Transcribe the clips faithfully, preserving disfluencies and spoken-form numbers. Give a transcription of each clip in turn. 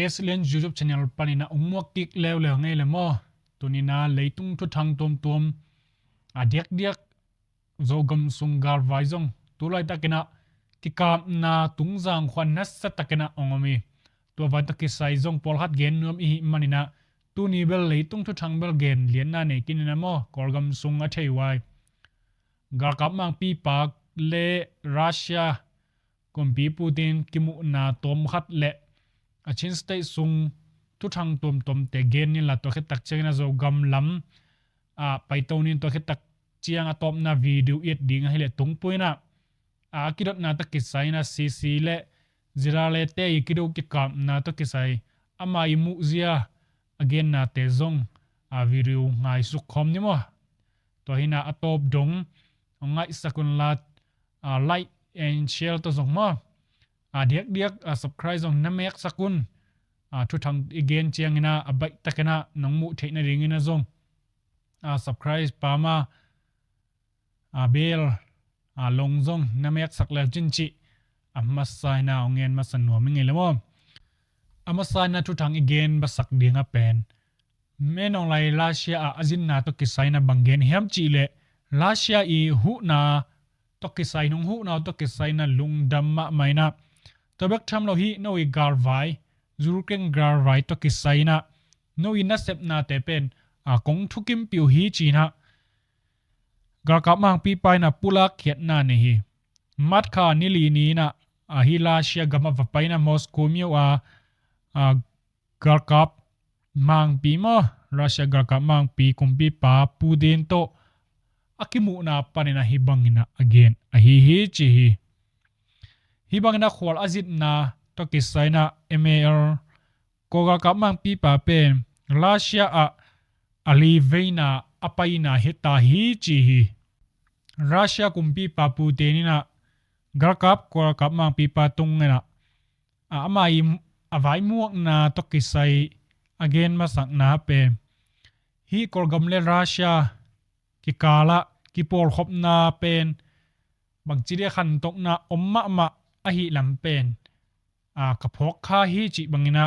Resilient YouTube channel panin a ong muak kik leuleu ngei le maw. Tunin a leitung thuthang tuamtuam a diakdiak Zogam sung galvai zong tu laitakin a kikapna tungzang khua nasa takin a ong om hi. Tua vai tawh kisai zong pawlkhat gen nuam i hih manin a tuni bel leitung thuthang bel gen lianna nei kinin a maw, Kawlgam sung a thei vai galkap mangpipa le Russia kumpipa Putin kimuhna tawmkhat le a Chin State sung thuthang tuamtuamte gen ni la, tua khit tak ciangin a Zogam lam a paito nin, tua khit tak ciang a tawpna video i et ding ahih leh tungpuina a kidotna tawh kisai in a C C le Zirale te i kido kikapna tawh kisai ama i muhzia a gennate zong a video ngaisuk khawm ni maw. Tua hi in a tawp dong a ngaihsak un la, a like and share tawh zong maw, a diakdiak a subscribe zong na meksak un. A thuthang i gen ciangin a a baihtakin a nong muh theih nadingin a zong a subscribe pa ma a bell a long zong na meksak le cin cih a masa in a ong gen masa nuam i ngei le maw. A masa in a thuthang i gen masak ding a pen Menonglai Russia ah a zinna tawh kisai in a bang gen hiam cih leh Russia i huhna tawh kisai, nong huhna tawh kisai in a lungdam mahmah in a, tua bek tham lo hi, no i galvai, Ukraine galvai tawh kisai in a no i nasepnate pen a kong thukimpih uh hi ci in a galkap mangpipa in a pulak khiatna nei hi. March kha ni li ni in a, a hi Russia gam a va pai in a Moscow mi uh a, a galkap mangpi maw, Russia galkap mangpi kumpipa Putin tawh a kimuhna panin a hih bangin a a gen ahi hi ci hi. Hih bangin a khual a zitna tawh kisai in a M A L Kawl galkap mangpipa pen Russia ah a li veina a paina hi ta hi ci hi. Russia kumpipa Putin in a galkap, Kawl galkap mangpipa tungin a, a ama i a vaimuakna tawh kisai a gen masakna pen hih Kawlgam le Russia kikal ah kipawlkhopna pen bangci dia khantokna om mahmah ahih lam pen a ka phawk kha hi cih bangin a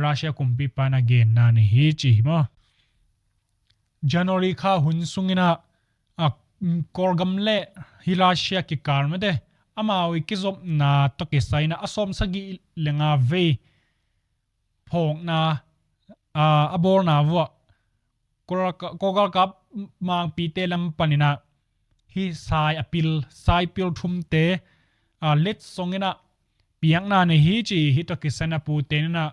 Russia kumpipa in a genna nei hi ci hi maw. January kha hun sungin a, a Kawlgam le hih Russia kikal mate amau i kizopna tawh kisai in a a sawmsagih le nga vei phawkna a, a bawlna vuah Kawl galkap mangpite lam panin a hih sai a pil, sai pil thumte a letsong in a piakna nei hi ci hi. Tawh kisai in a Putin in a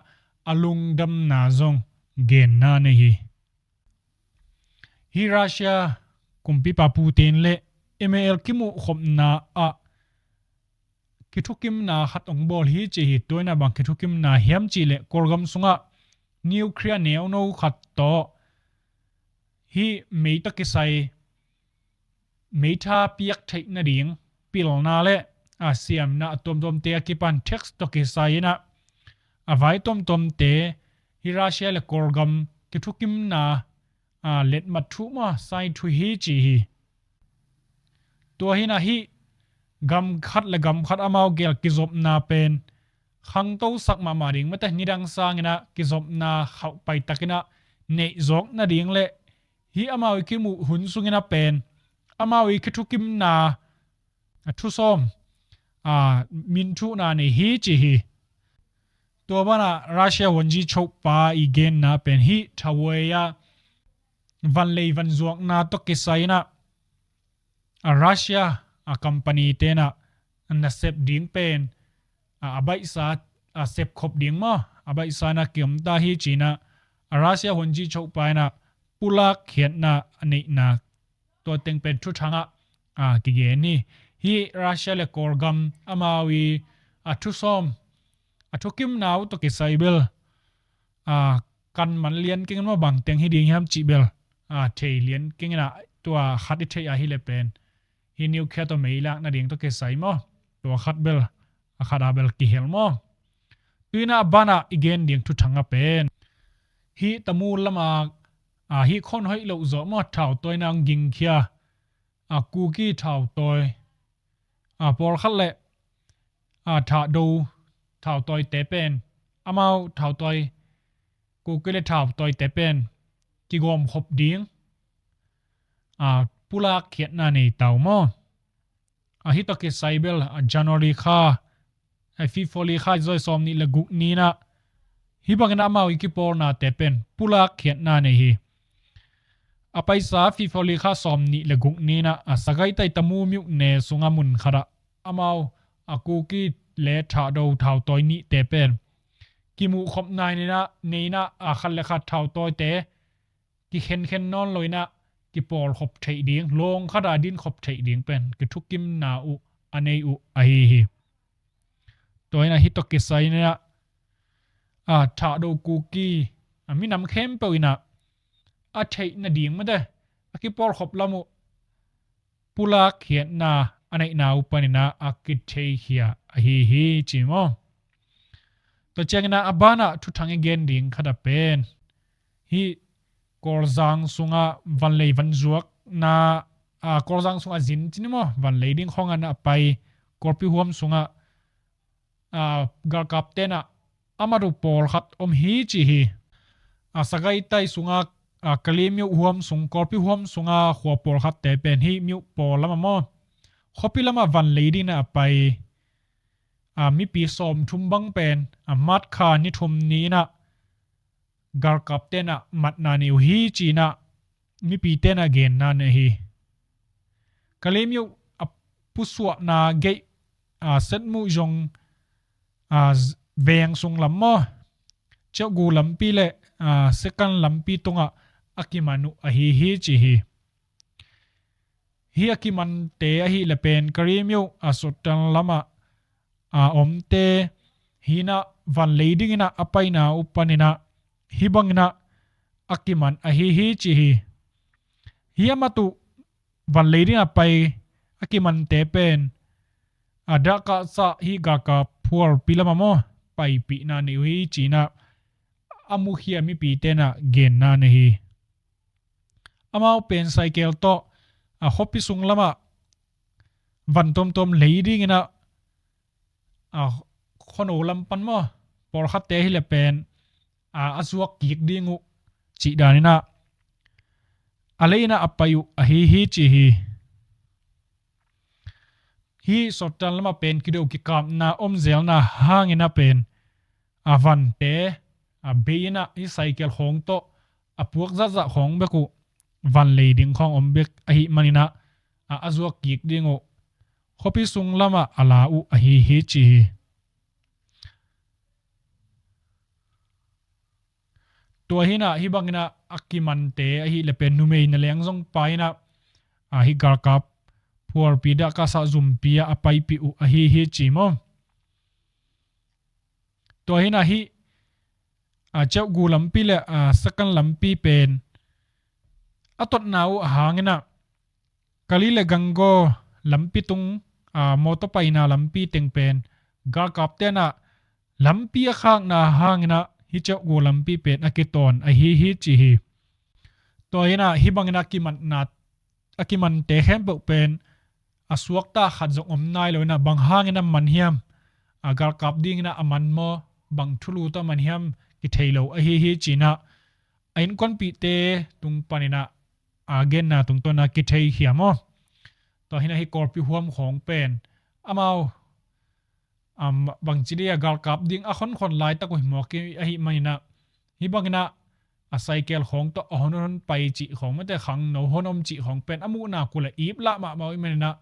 a lungdamna zong genna nei hi. Hih Russia kumpipa Putin le M A L kimuhkhopna ah kithukimna khat ong bawl hi ci hi. Tua in a bang kithukimna hiam cih leh Kawlgam sungah nuclear neuno khat tawh hih mei tawh kisai meitha piak theih nading pilna le a siamna a tuamtuamte a kipan tax tawh kisai in a a vai tuamtuamte hih Russia le Kawlgam kithukimna a letmat thu maw, sai thu hi ci hi. Tua hi in a hih gam khat le gam khat amau gel kizopna pen khangtosak mahmah ding mate, nidang sangin a kizopna khauh paitak in a neih zawk nading le hih amau i kimuh hun sungin a pen amau i kithukimna a thusawm a minthuhna nei hi ci hi. Tua banah Russia vuanzi chopa i genna pen hih thavuai a vanlei vanzuakna tawh kisai in a a Russia a company te in a nasep ding pen a, a baihsa a sepkhop ding maw, a baihsa in a kiom ta hi ci in a a Russia vuanzi chopa in a pulak khiatna a neihna tua teng pen thuthang ah a kigen hi. Hih Russia le Kawlgam amau i a thusawm a thukimna uh tawh kisai bel a kanman lian keng in maw, bang teng hi ding hiam cih bel a thei lian keng in a, tua khat i theih a hi le pen hih nuclear tawh mei lak nading tawh kisai maw, tua khat bel a khat a bel kihel maw. Tua in a a banah i gen ding thuthang a pen hih Tamu lamah a hih khawn hoih loh zawh maw, thautawi in a ong gingkhia a Kuki thautawi a pawlkhat le a Thahdo thautawite pen amau thautawi, Kuki le thautawite pen kigawm khop ding, a, pulak khiatna nei ta uh maw. A, hih tawh kisai bel, a, January kha, a, February kha zoi sawm nih le guk ni-in ah, hih bangin amau i kipawlnate pen pulak khiatna nei hi. A paisa February kha sawm nih le guk ni-in ah, a, Sagaing tai Tamu myone sungah mun khatah amau, a, Kuki le Thado thautawi nihte pen kimuh khop nai nei-in ah, nei-in ah, a, khat le khat thautawite kikhenkhen nawn lo-in ah, kipawl khop theih ding, lawng khatah din khop theih ding pen kithukimna uh a nei uh ahi hi. Tua hi-in ah hih tawh kisai-in ah, a, Thado Kuki, a, minam khempeuh in ah a theih nading mate, a kipawl khop lam uh pulak khiatna a neihna uh panin ah a kitheikhia ahi hi ci maw. Tua ciangin ah a banah thuthang i gen ding khat a pen, hih Kawlzang sungah vanlei van zuakna, a, Kawlzang sungah zin ci ni maw, vanlei ding khawng ah na a pai Kawlpi huam sungah, a, galkapte in ah a mat uh pawlkhat om hi ci hi. A, Sagaing tai sungah, a, Kalemyo huam sung, Kawlpi huam sungah khua pawlkhatte pen hih Myo pawl lamah maw, khuapi lamah vanlei dingin ah a pai, a, mipi sawmthum bang pen, a, March kha ni thum ni-in ah galkapte in ah matna nei uh hi ci-in ah mipite in ah genna nei hi. Kalemyo a pusuahna gei, a, Setmuh zong, a, z-, veng sung lam maw, Ceugu lampi le, a, Sekan lampi tungah a kiman uh ahi hi ci hi. Hih a kimante ahih leh pen Kalemyo, a, Sottang lamah, a, omte hi-in ah vanlei dingin ah a paina uh panin ah hih bangin ah a kiman ahi hi ci hi. Hih a mat uh vanlei dingin ah pai a kimante pen, a, Dacca sah hih galkap phualpi lamah maw, paipihna nei uh hi ci-in ah a mukhia mipite in ah genna nei hi. Amau pen cycle tawh, a, khuapi sung lamah van tuamtuam lei dingin ah, a, khuano lam pan maw, pawlkhatte hi leh pen, a, a zuak kik ding uh cih danin ah a lei-in ah a pai uh ahi hi ci hi. Hih Sottang lamah pen kido kikapna om zelna hangin ah pen, a, vante, a, bei-in ah hih cycle khawng tawh a puak zatzat khawng bek uh vanlei ding khawng om bek ahih manin ah, a, a zuak kik ding uh khuapi sung lamah a la uh ahi hi ci hi. Tua hi-in ah hih bangin ah a kimante ahih leh pen numei na leng zong pai-in ah, a, hih galkap phualpi Dacca sah zumpi ah a paipih uh ahi hi ci maw. Tua hi-in ah hih, a, Ceugu lampi le, a, Sekan lampi pen a totna uh a hangin ah Kalay le Gangaw lampi tung, a, mawtaw paina lampi teng pen galkapte in ah lampi a khakna hangin ah hih Ceugu lampi pen a kitawn ahi hi ci hi. Tua hi-in ah hih bangin a kimatna, a kimante khempeuh pen a suakta khat zong om nai lo-in ah bang hangin a man hiam, a, galkap dingin ah a man maw, bang thulu tawh a man hiam kithei lo ahi hi ci-in ah a innkuanpihte tung panin ah a genna tungtawn ah kitheikhia maw. Tua hi-in ah hih Kawlpi huam khawng pen amau, am, bangci dih a galkap ding a khonkhon laitak uh hi mawk hi, ahih manin ah hih bangin ah a cycle khawng tawh a hon hon pai cih khawng, mate khangno hon om cih khawng pen a muhna kul a ip lah mahmah uh ahih manin ah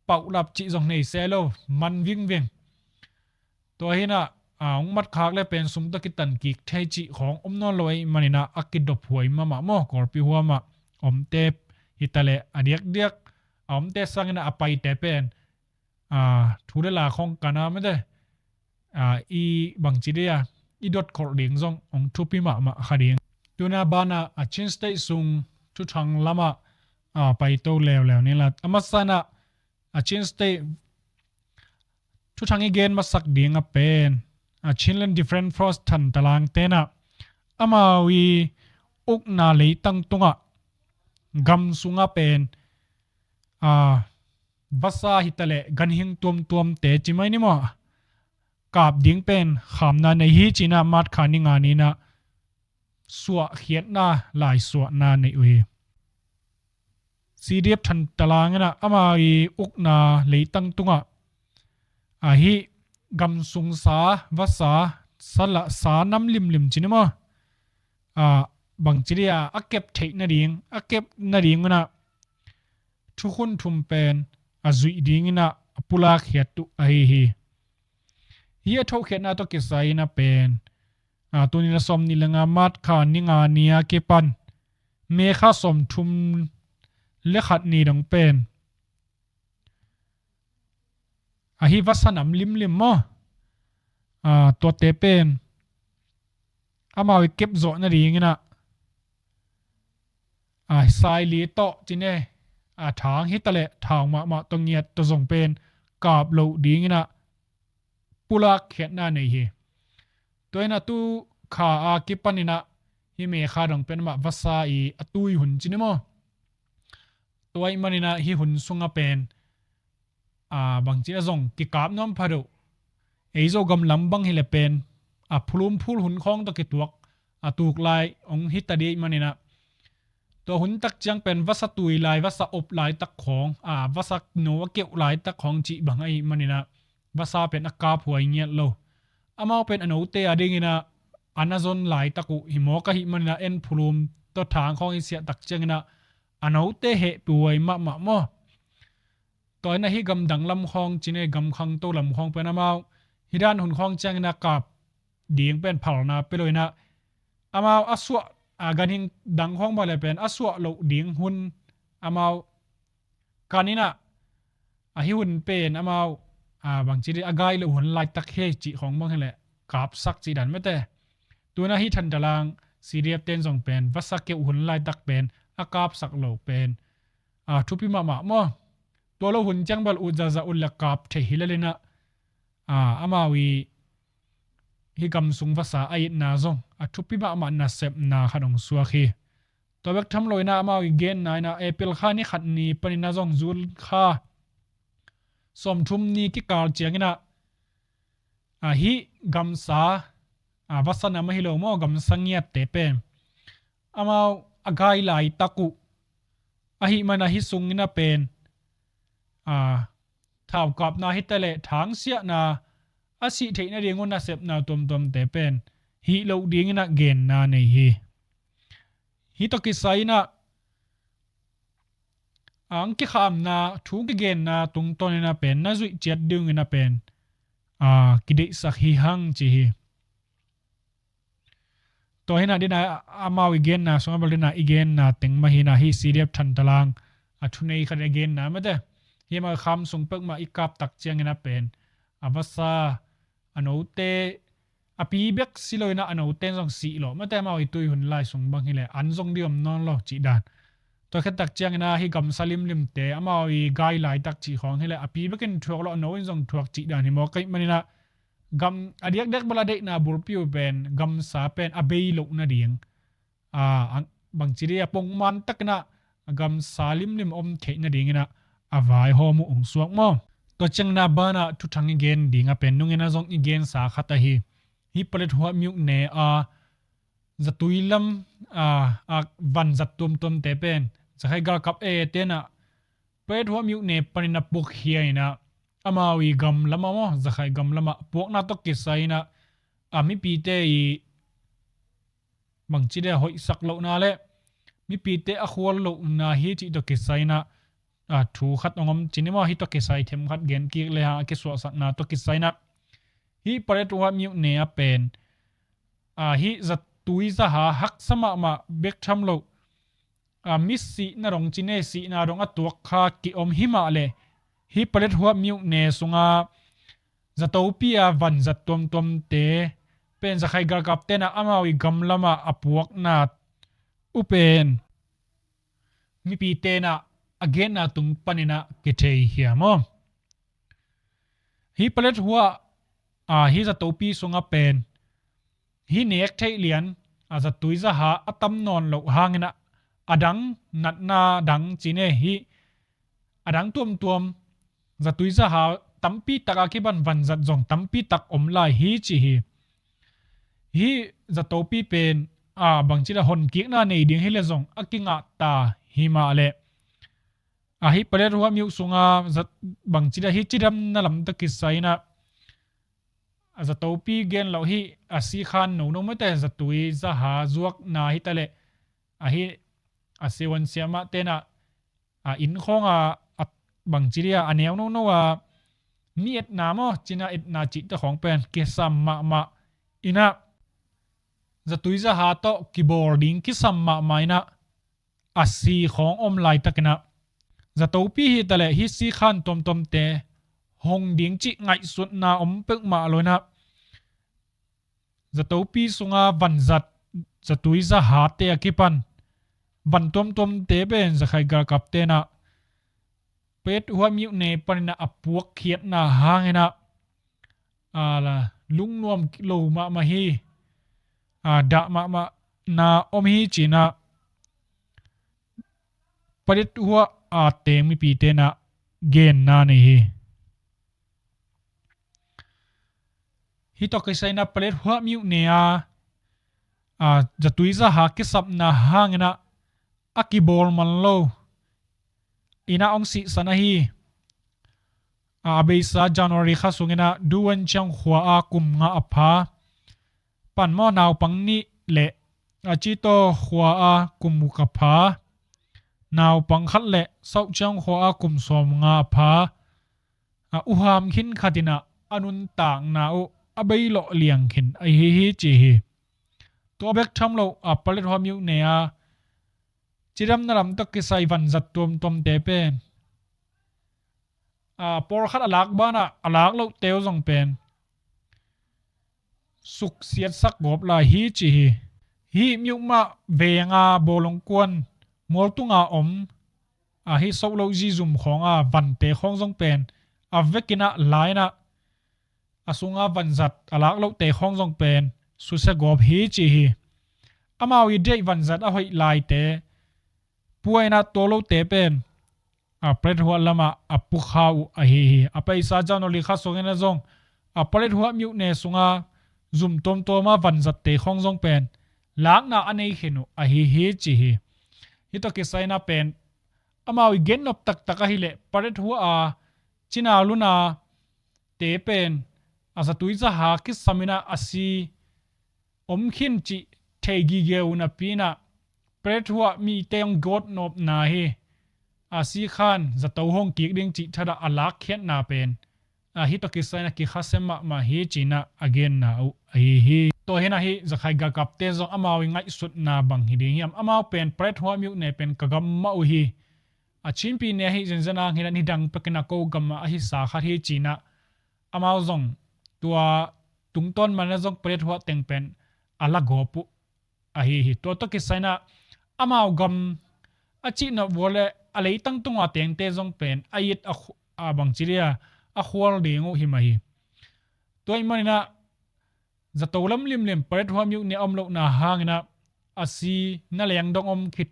paulap cih zong nei se lo, man vingveng. Tua hi-in ah, a, hong mat khak leh pen sum tawh kitan kik thei cih khawng om nawn lo ahih manin ah a kidop huai mahmah maw, Kawlpi huam ah omte hi ta leh a diakdiak, a omte sangin ah a paite pen, a, thu le la khawng kan a, mate, a, i bangci dih a, i dot kholh ding zong hong thupi mahmah kha ding. Tu-in a banah, a, Chin State sung thuthang lamah, a, paito leuleu ni la. A masa-in ah, a, Chin State thuthang i gen masak ding a pen, a, Chinland Defense Force thantalangte in ah amau i ukna leitang tungah gam sungah pen, a, vasa hi ta leh ganhing tuamtuamte ci mai ni maw, kap ding pen khamna nei hi ci-in ah March kha ni nga ni-in ah suahkhiatna, laisuahna nei uh hi. CDF Thantalang in ah ama ii ukna leitang tungah, a, hih gamsung sa, vasa, sa la, sa nam limlim ci ni maw, a, bangci dih a, a kep theih nading, a kep nading un ah thukhun thum pen a zuih dingin ah a pulakkhiat uh ahi hi. Hih a thohkhiatna tawh kisai in ah pen, a, tuni-in ah sawmnih le nga March kha ni nga ni a kipan May kha sawmthum le khat ni dong pen, a, hih vasa nam limlim maw, a, tuate pen amau ii kep zawh nadingin ah, a, saili tawh ci ni, a, thang hi ta leh thang mahmah tawh ngiat tawh zong pen kap loh dingin ah pulakkhiatna nei hi. Tua in ah tu kha a kipanin ah hih May kha dong pen amah vasa ii a tui hun ci ni maw. Tua ahih manin ah hih hun sungah pen, a, bangci a zong kikap nuam pha deuh. Ei Zogam lam bang hi leh pen, a, phulum phul hun khawng tawh kituak, a, tuk lai hong hi ta ding ahih manin ah, tua hun tak ciang pen vasa tui lai, vasa op laitak khawng, a, vasa no a keuh laitak khawng cih bang ahih manin ah vasa pen a kap huai ngiat lo. Amau pen a note a dingin ah an a zon laitak uh hi mawk ahih manin ah en phulum tawh thang khawng i siah tak ciangin ah a note hehpih huai mahmah maw. Tua in ah hih gamdang lam khawng ci ni, gam khangto lam khawng pen amau hih dan hun khawng ciangin ah kap ding pen phalna pia lo in ah, amau a suah, a, ganhing dang khawng bang leh pen a suah loh ding hun amau kanin ah, a, hih hun pen amau, a, bangci dih a gai loh hun laitak hi cih khawng bang hi leh kapsak cih dan mate. Tu-in ah hih Thantalang CDF-te'n zong pen vasa keuh hun laitak pen a kapsak loh pen, a, thupi mahmah maw. Tua lo hun ciang bel ut zahzah ut leh kap thei hi lel in ah, a, amau ii hih gamsung vasa a itna zong a thupi mahmah nasepna khat hong suak hi. Tua bek tham lo in ah amau ii genna in ah April kha ni khat ni panin ah zong June kha sawmthum ni kikal ciangin ah, a, hih gamsa, a, vasa nam ahi lo maw, gamsa ngiatte pen amau a gai laitak uh ahih manin ah hih sungin ah pen, a, thaukapna hi ta leh thangsiahna, a sih theih nading uh nasepna tuamtuamte pen hih loh dingin ah genna nei hi. Hih tawh kisai in ah, a, ang kikhamna, thu kigenna tungtawn in ah pen na zuih ciat dingin ah pen, a, kideihsak hi hang ci hi. Tua hi in ah dih in ah amau ii genna sungah bel dih in ah i genna teng mah hi in ah hih CDF Thantalang a thunei khat ii a genna mate. Hih amau ii kham sung peuhmah i kap tak ciangin ah pen a vasa, a note, a pi bek si lo in ah a note in zong sih lawh mate, amau ii tui hun lai sung bang hi leh an zong dih om nawn lo cih dan. Tua khit tak ciangin ah hih gamsa limlimte amau ii gai laitak cih khawng hi leh a pi bekin thuak lawh, a no in zong thuak cih dan hi mawk ahih manin ah gam a diakdiak bel a deihna bulpi uh pen gamsa pen a bei loh nading, a, a, bangci dih a pongman takin ah a gamsa limlim om theih nadingin ah a vaihawm uh hong suak maw. Tua ciangin ah banah thuthang i gen ding a pen nungin ah zong i gensa khat ahi hih Paletwa myone a zatui lam, a, a vanzat tuamtuamte pen Rakhine galkap A A te'n ah Paletwa myone panin a puakkhia in ah amau ii gam lamah maw, Rakhine gam lamah puakna tawh kisai in ah, a, mipite ii bangci dih a hoihsak lohna leh mipite a khual lohna hi cih tawh kisai in ah, a, thu khat hong om ci ni maw, hih tawh kisai themkhat gen kik le hang, a kisuahsakna tawh kisai in ah hih Paletwa myone ah pen, a, hih zatui zaha haksa mahmah bek tham lo, a, mi sihna dong ci ni, sihna dong a tuak kha kiom hi mah leh hih Paletwa myone sungah zatopi a vanzat tuamtuamte pen Rakhine galkap te'n ah amau ii gam lamah a puakna uh pen mipite'n ah a genna tung panin ah kithei hiam aw? Hih Paletwa, a, hih zatopi sungah pen hih nek theih lian, a, zatui zaha a tam nawn loh hangin ah a dang natna dang ci ni, hih a dang tuamtuam zatui zaha tampi tak a kipan vanzat zong tampi tak om lai hi ci hi. Hih zatopi pen a bangci dah honkikna nei ding hi le zong a kingah ta hi mah le, a hih Paletwa myo sunga zat bangci dah hih cidamna lam tawh kisai inah a zatopi gen loh hih a sikhan nono mate zatui zaha zuakna hi ta le, a hih a siavuan siamah tenah a inn khawng a, a bangci dia a neu nono a mi etna maw, cina etna cihte khawng pen kisam mahmah inah zatui zaha tawh kibawl ding kisam mahmah inah a si khawng om laitak inah zatopi hi ta le hih sikhan tuamtuamte hong ding cih ngaihsutna om peuhmah lo inah zatopi sunga vanzat zatui zahate a kipan van tuamtuamte pen zakhai galkap tenah Paletwa myo ne paninah a puakkhiatna hanginah a la lungnuam lo mahmah hi. A dah mahmahna om hi cinah Paletwa a teng mipi tenah genna nei hi. Hih tawh kisai inah Paletwa myo ne a, a zatui zaha kisapna hanginah a kibawl man lo inah hong sihsan ahi. A, a beisa January kha sunginah Duwan Chiang khua a kum nga a pha pan maw, naupang nih le a Cito khua a kum guk a pha naupang khat le South Chiang khua a kum sawm nga a pha a uham khin khat inah a nuntakna uh a beilawh liang khin ahi hi ci hi. Tua bek tham lo a Paletwa myo ne a cidamna lam tawh kisai vanzat tuamtuamte pen a pawlkhat a lak banah a lak lohte uh zong pen suksiatsak gawp lai hi ci hi. Hih myo mah venga bawlung kuan mualtunga om a hih soh loh zizum khawnga vante khawng zong pen a vekinah lainah a sunga vanzat a lak lohte khawng zong pen susia gawp hi ci hi. Amau i deih vanzat a hoih laite pua inah tua lote pen a Paletwa lamah a pukha uh ahi hi. A paisa January kha sunginah zong a Paletwa myo ne sunga zum tuamtuama vanzatte khawng zong pen lakna a nei khin uh ahi hi ci hi. Hih tawh kisai inah pen amau i gennop taktak ahileh Paletwa a cina luna te pen a zatui zaha kisam inah a si om khin cih thei gige uh napi inah Paletwa mite hong gawtnopna hi. A sikhan zato hong kik ding cih thadah a lakkhiatna pen a hih tawh kisai inah kikhasiam mahmah hi cinah a genna uh ahi hi. Tua hinah hih zakhai galkapte zong amau i ngaihsutna bang hi ding hiam? Amau pen Paletwa myo ne pen ka gam mah uh hi. A Chinpi ne ahi zenzen a hinah nidang pekinah ko gamah a hisa khat hi cinah amau zong tua tungtawn manah zong Paletwa teng pen a la gawp uh ahi hi. Tua tawh kisai inah amau gam a cihnop vua le a leitang tunga tengte zong pen a it a khu-, a bangci dia a khual ding uh hi mah hi. Tua ih maninah zato lam limlim Paletwa myo ne a om lohna hanginah a si na lengdong om khit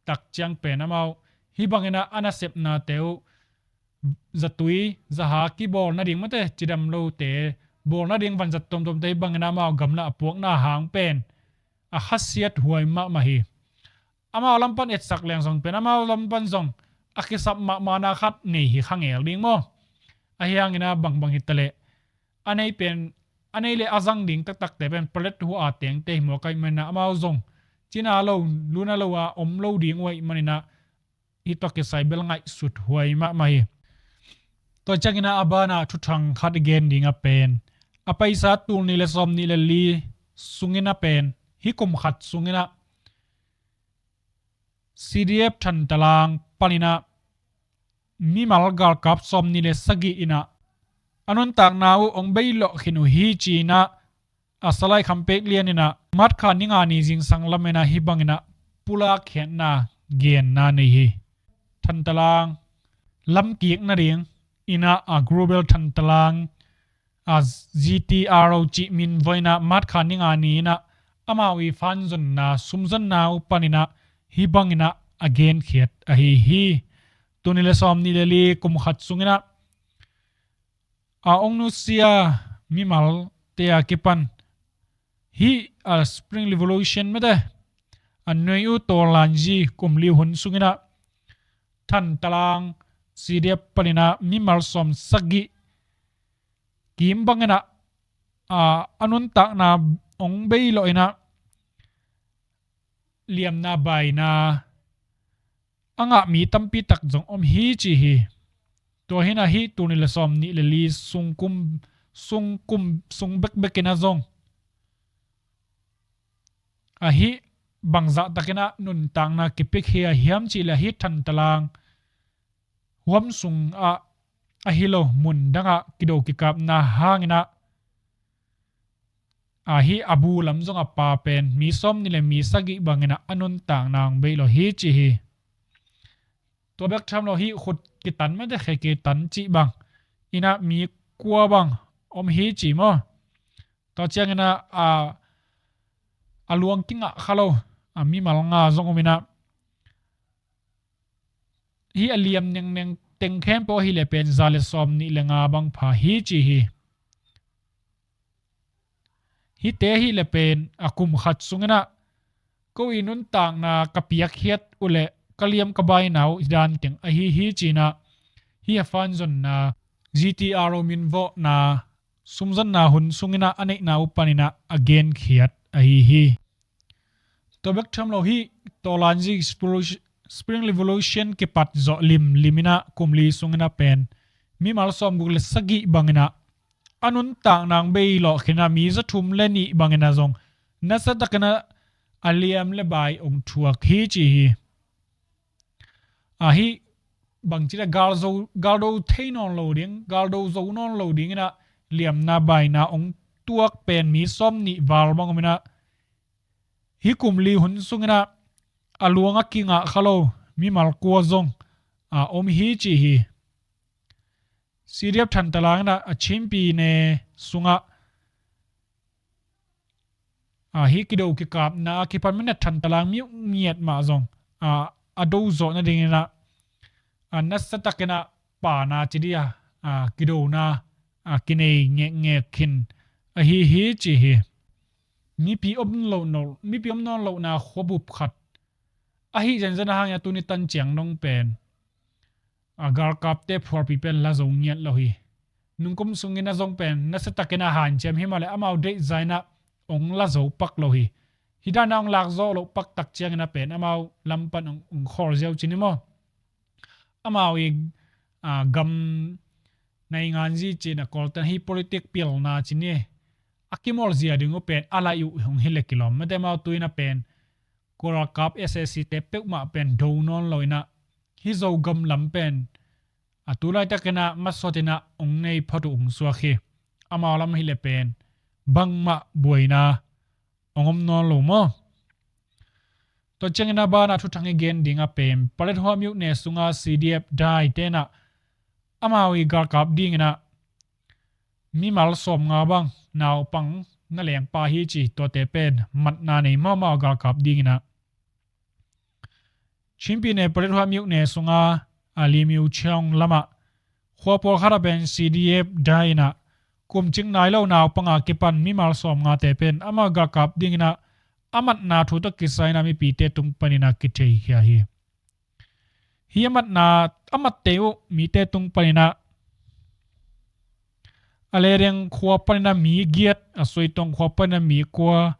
tak ciang pen amau hih banginah a nasepnate uh zatui zaha kibawl nading mate cidam lote bawl nading vanzat tuamtuamte hih banginah amau gamla a puakna hang pen a khasiat huai mahmah hi. Amau lam pan etsak leng zong pen amau lam pan zong a kisap mahmahna khat nei hi kha ngel ding maw? Ahi hanginah bangbang hi taleh a nei pen a nei le a zang ding taktakte pen Paletwa a tengte hi mawk ahih maninah amau zong cina lo luna lo a om lo ding uh ahih maninah hih tawh kisai bel ngaihsut huai mahmah hi. Tua cianginah a banah thuthang khat i gen ding a pen a paisa tul nih le sawm nih le li sunginah pen hih kum khat sunginah C D F Thantalang paninah mimal galkap sawm nih le sagih inah a nuntakna uh hong beilawh khin uh hi cinah a Salai Kham Pek Lian inah March kha ni nga ni zingsang laminah hih banginah pulak khiatna genna nei hi. Thantalang lamkik nading inah a Global Thantalang a G T R O cih min vawi inah March kha ni nga ni inah amau i fanzonna sumzonna uh paninah hih banginah a genkhiat ahi hi. Tul nih le sawm nih le li kum khat sunginah a ong nusia mimalte a kipan hih a Spring Revolution mete a nuai uh tawlanzi kum li hun sunginah Than Talang C D F paninah mimal sawm sagih kim banginah a, a nuntakna ong bei lawh inah liamna baina a ngah mi tampi tak zong om hi ci hi. Tua hinah hih tul nih le sawm nih le li sungkum sungkum sung bekbek inah zong ahi bangzah takinah nuntakna kipik hi a hiam cih le ahi Than Talang huam sungah ahi lo mun dangah kido kikapna hanginah ahi a bu lam zong a pa pen mi sawm nih le mi sagih banginah a nuntakna ong bei lo hi ci hi. Tua bek tham lo hih khut kitan mete khe kitan cih bang inah mi kua bang om hi ci maw? Tua cianginah a, a luang kingah kha lo a mimal nga zong om inah hih a liam nengneng teng khempeuh ahi le pen za le sawm nih le nga bang pha hi ci hi. Hihte ahi le pen a kum khat sunginah ko i nuntakna ka piakkhiat uh le ka liam ka baina uh hi dan teng ahi hi cinah hih a fanzonna G T R min vawhna sumzatna hun sunginah a neihna uh paninah a genkhiat ahi hi. Tua bek tham lo hih tawlanzi Spring Revolution kipat zawh limlim inah kum li sunginah pen mimal sawm guk le sagih banginah a nuntakna ong bei lawh khinah mi za thum le nih banginah zong nasa takinah a liam le bai ong thuak hi ci hi. Ahi bangci le galzo galdo thei nawn lo ding, galdo zo nawn lo dinginah liamna baina ong tuak pen mi sawm nih val bang om inah hih kum li hun sunginah a luang a kingah kha lo mimal kua zong a om hi ci hi. C D F Than Talang inah a Chinpi ne sungah a, hih kido kikapna a kipan minah Than Talang mi uh ngiat mah zong a, a do zawh nadinginah a nasa takinah pana ci dih a, a kidona a kinei ngekngek khin ahi hi ci hi. Mipi om lo no mipi om nawn lohna khuabup khat ahi zenzen a hangin a tuni tan ciang dong pen a galkapte phualpi pen la zo ngiat lo hi. Nungkum sungin a zong pen nasa takin a hanciam hi mah le amau deih zainah ong la zo pak lo hi. Hi dana ong lak zawh loh pak tak ciangin a pen amau lam pan ong, ong khawl ziau cin hi maw? Amau i, a, gam naingan zi cin a kawltan hi politik pilna cin hi. A kimawl zia ding uh pen a laih uh hong hi le kilawm mate amau tuin a pen Kuala Kap S A C te peuhmah pen do nawn lo inah hi Zogam lam pen a tu laitakinah masawtinah ong nei phot uh ong suak hi. Amau lam hi le pen bangmah buaina ong om nawn lo maw? Tua ciangin a banah thuthang i gen ding a pen Paletwa myone sunga C D F dai tenah amau i galkap dinginah mimal sawmnga bang naupang na lengpa hi ci tuate pen matna nei mahmah galkap dinginah Chinpi ne Paletwa myone sunga a Limiu Chiang lamah khua pawlkhat a pen C D F dai inah kumcing nai lo naupanga kipan mimal sawmngate pen amah galkap dinginah a matna thu tawh kisai inah mipite tung paninah kitheikhia hi. Hi a matna a matte uh mite tung paninah a Ledeng khua paninah mi giat, a Soitong khua paninah mi kua,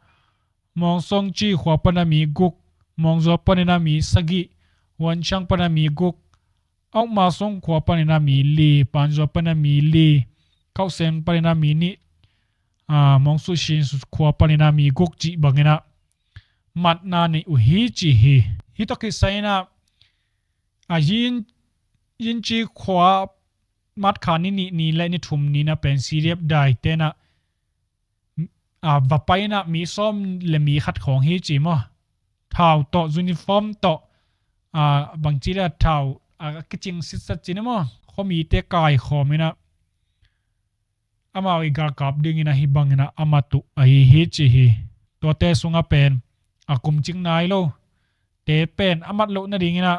Mawngsongci khua paninah mi guk, Mawngzua paninah mi sagih, Huanciang paninah mi guk, Aukmasong khua paninah mi li, Panzua paninah mi li, Kausen paninah mi nih, a, Mawngsusin khua paninah mi guk cih banginah matna nei uh hi ci hi. Hi tawh kisai inah a Yin, Yinci khua matkha ni nih ni le ni thum ni na pen C D F dai tenah a va painah mi sawm le mi khat khawng hi ci maw? Thau tawh uniform tawh a bangci le thau a kicing sitsat cin maw? Khuamite kaikhawm inah amau i galkap dingin ahi bangin a mat uh ahi hi ci hi. Tuate sungah pen a kumcing nai lo te pen a mat loh nadingin a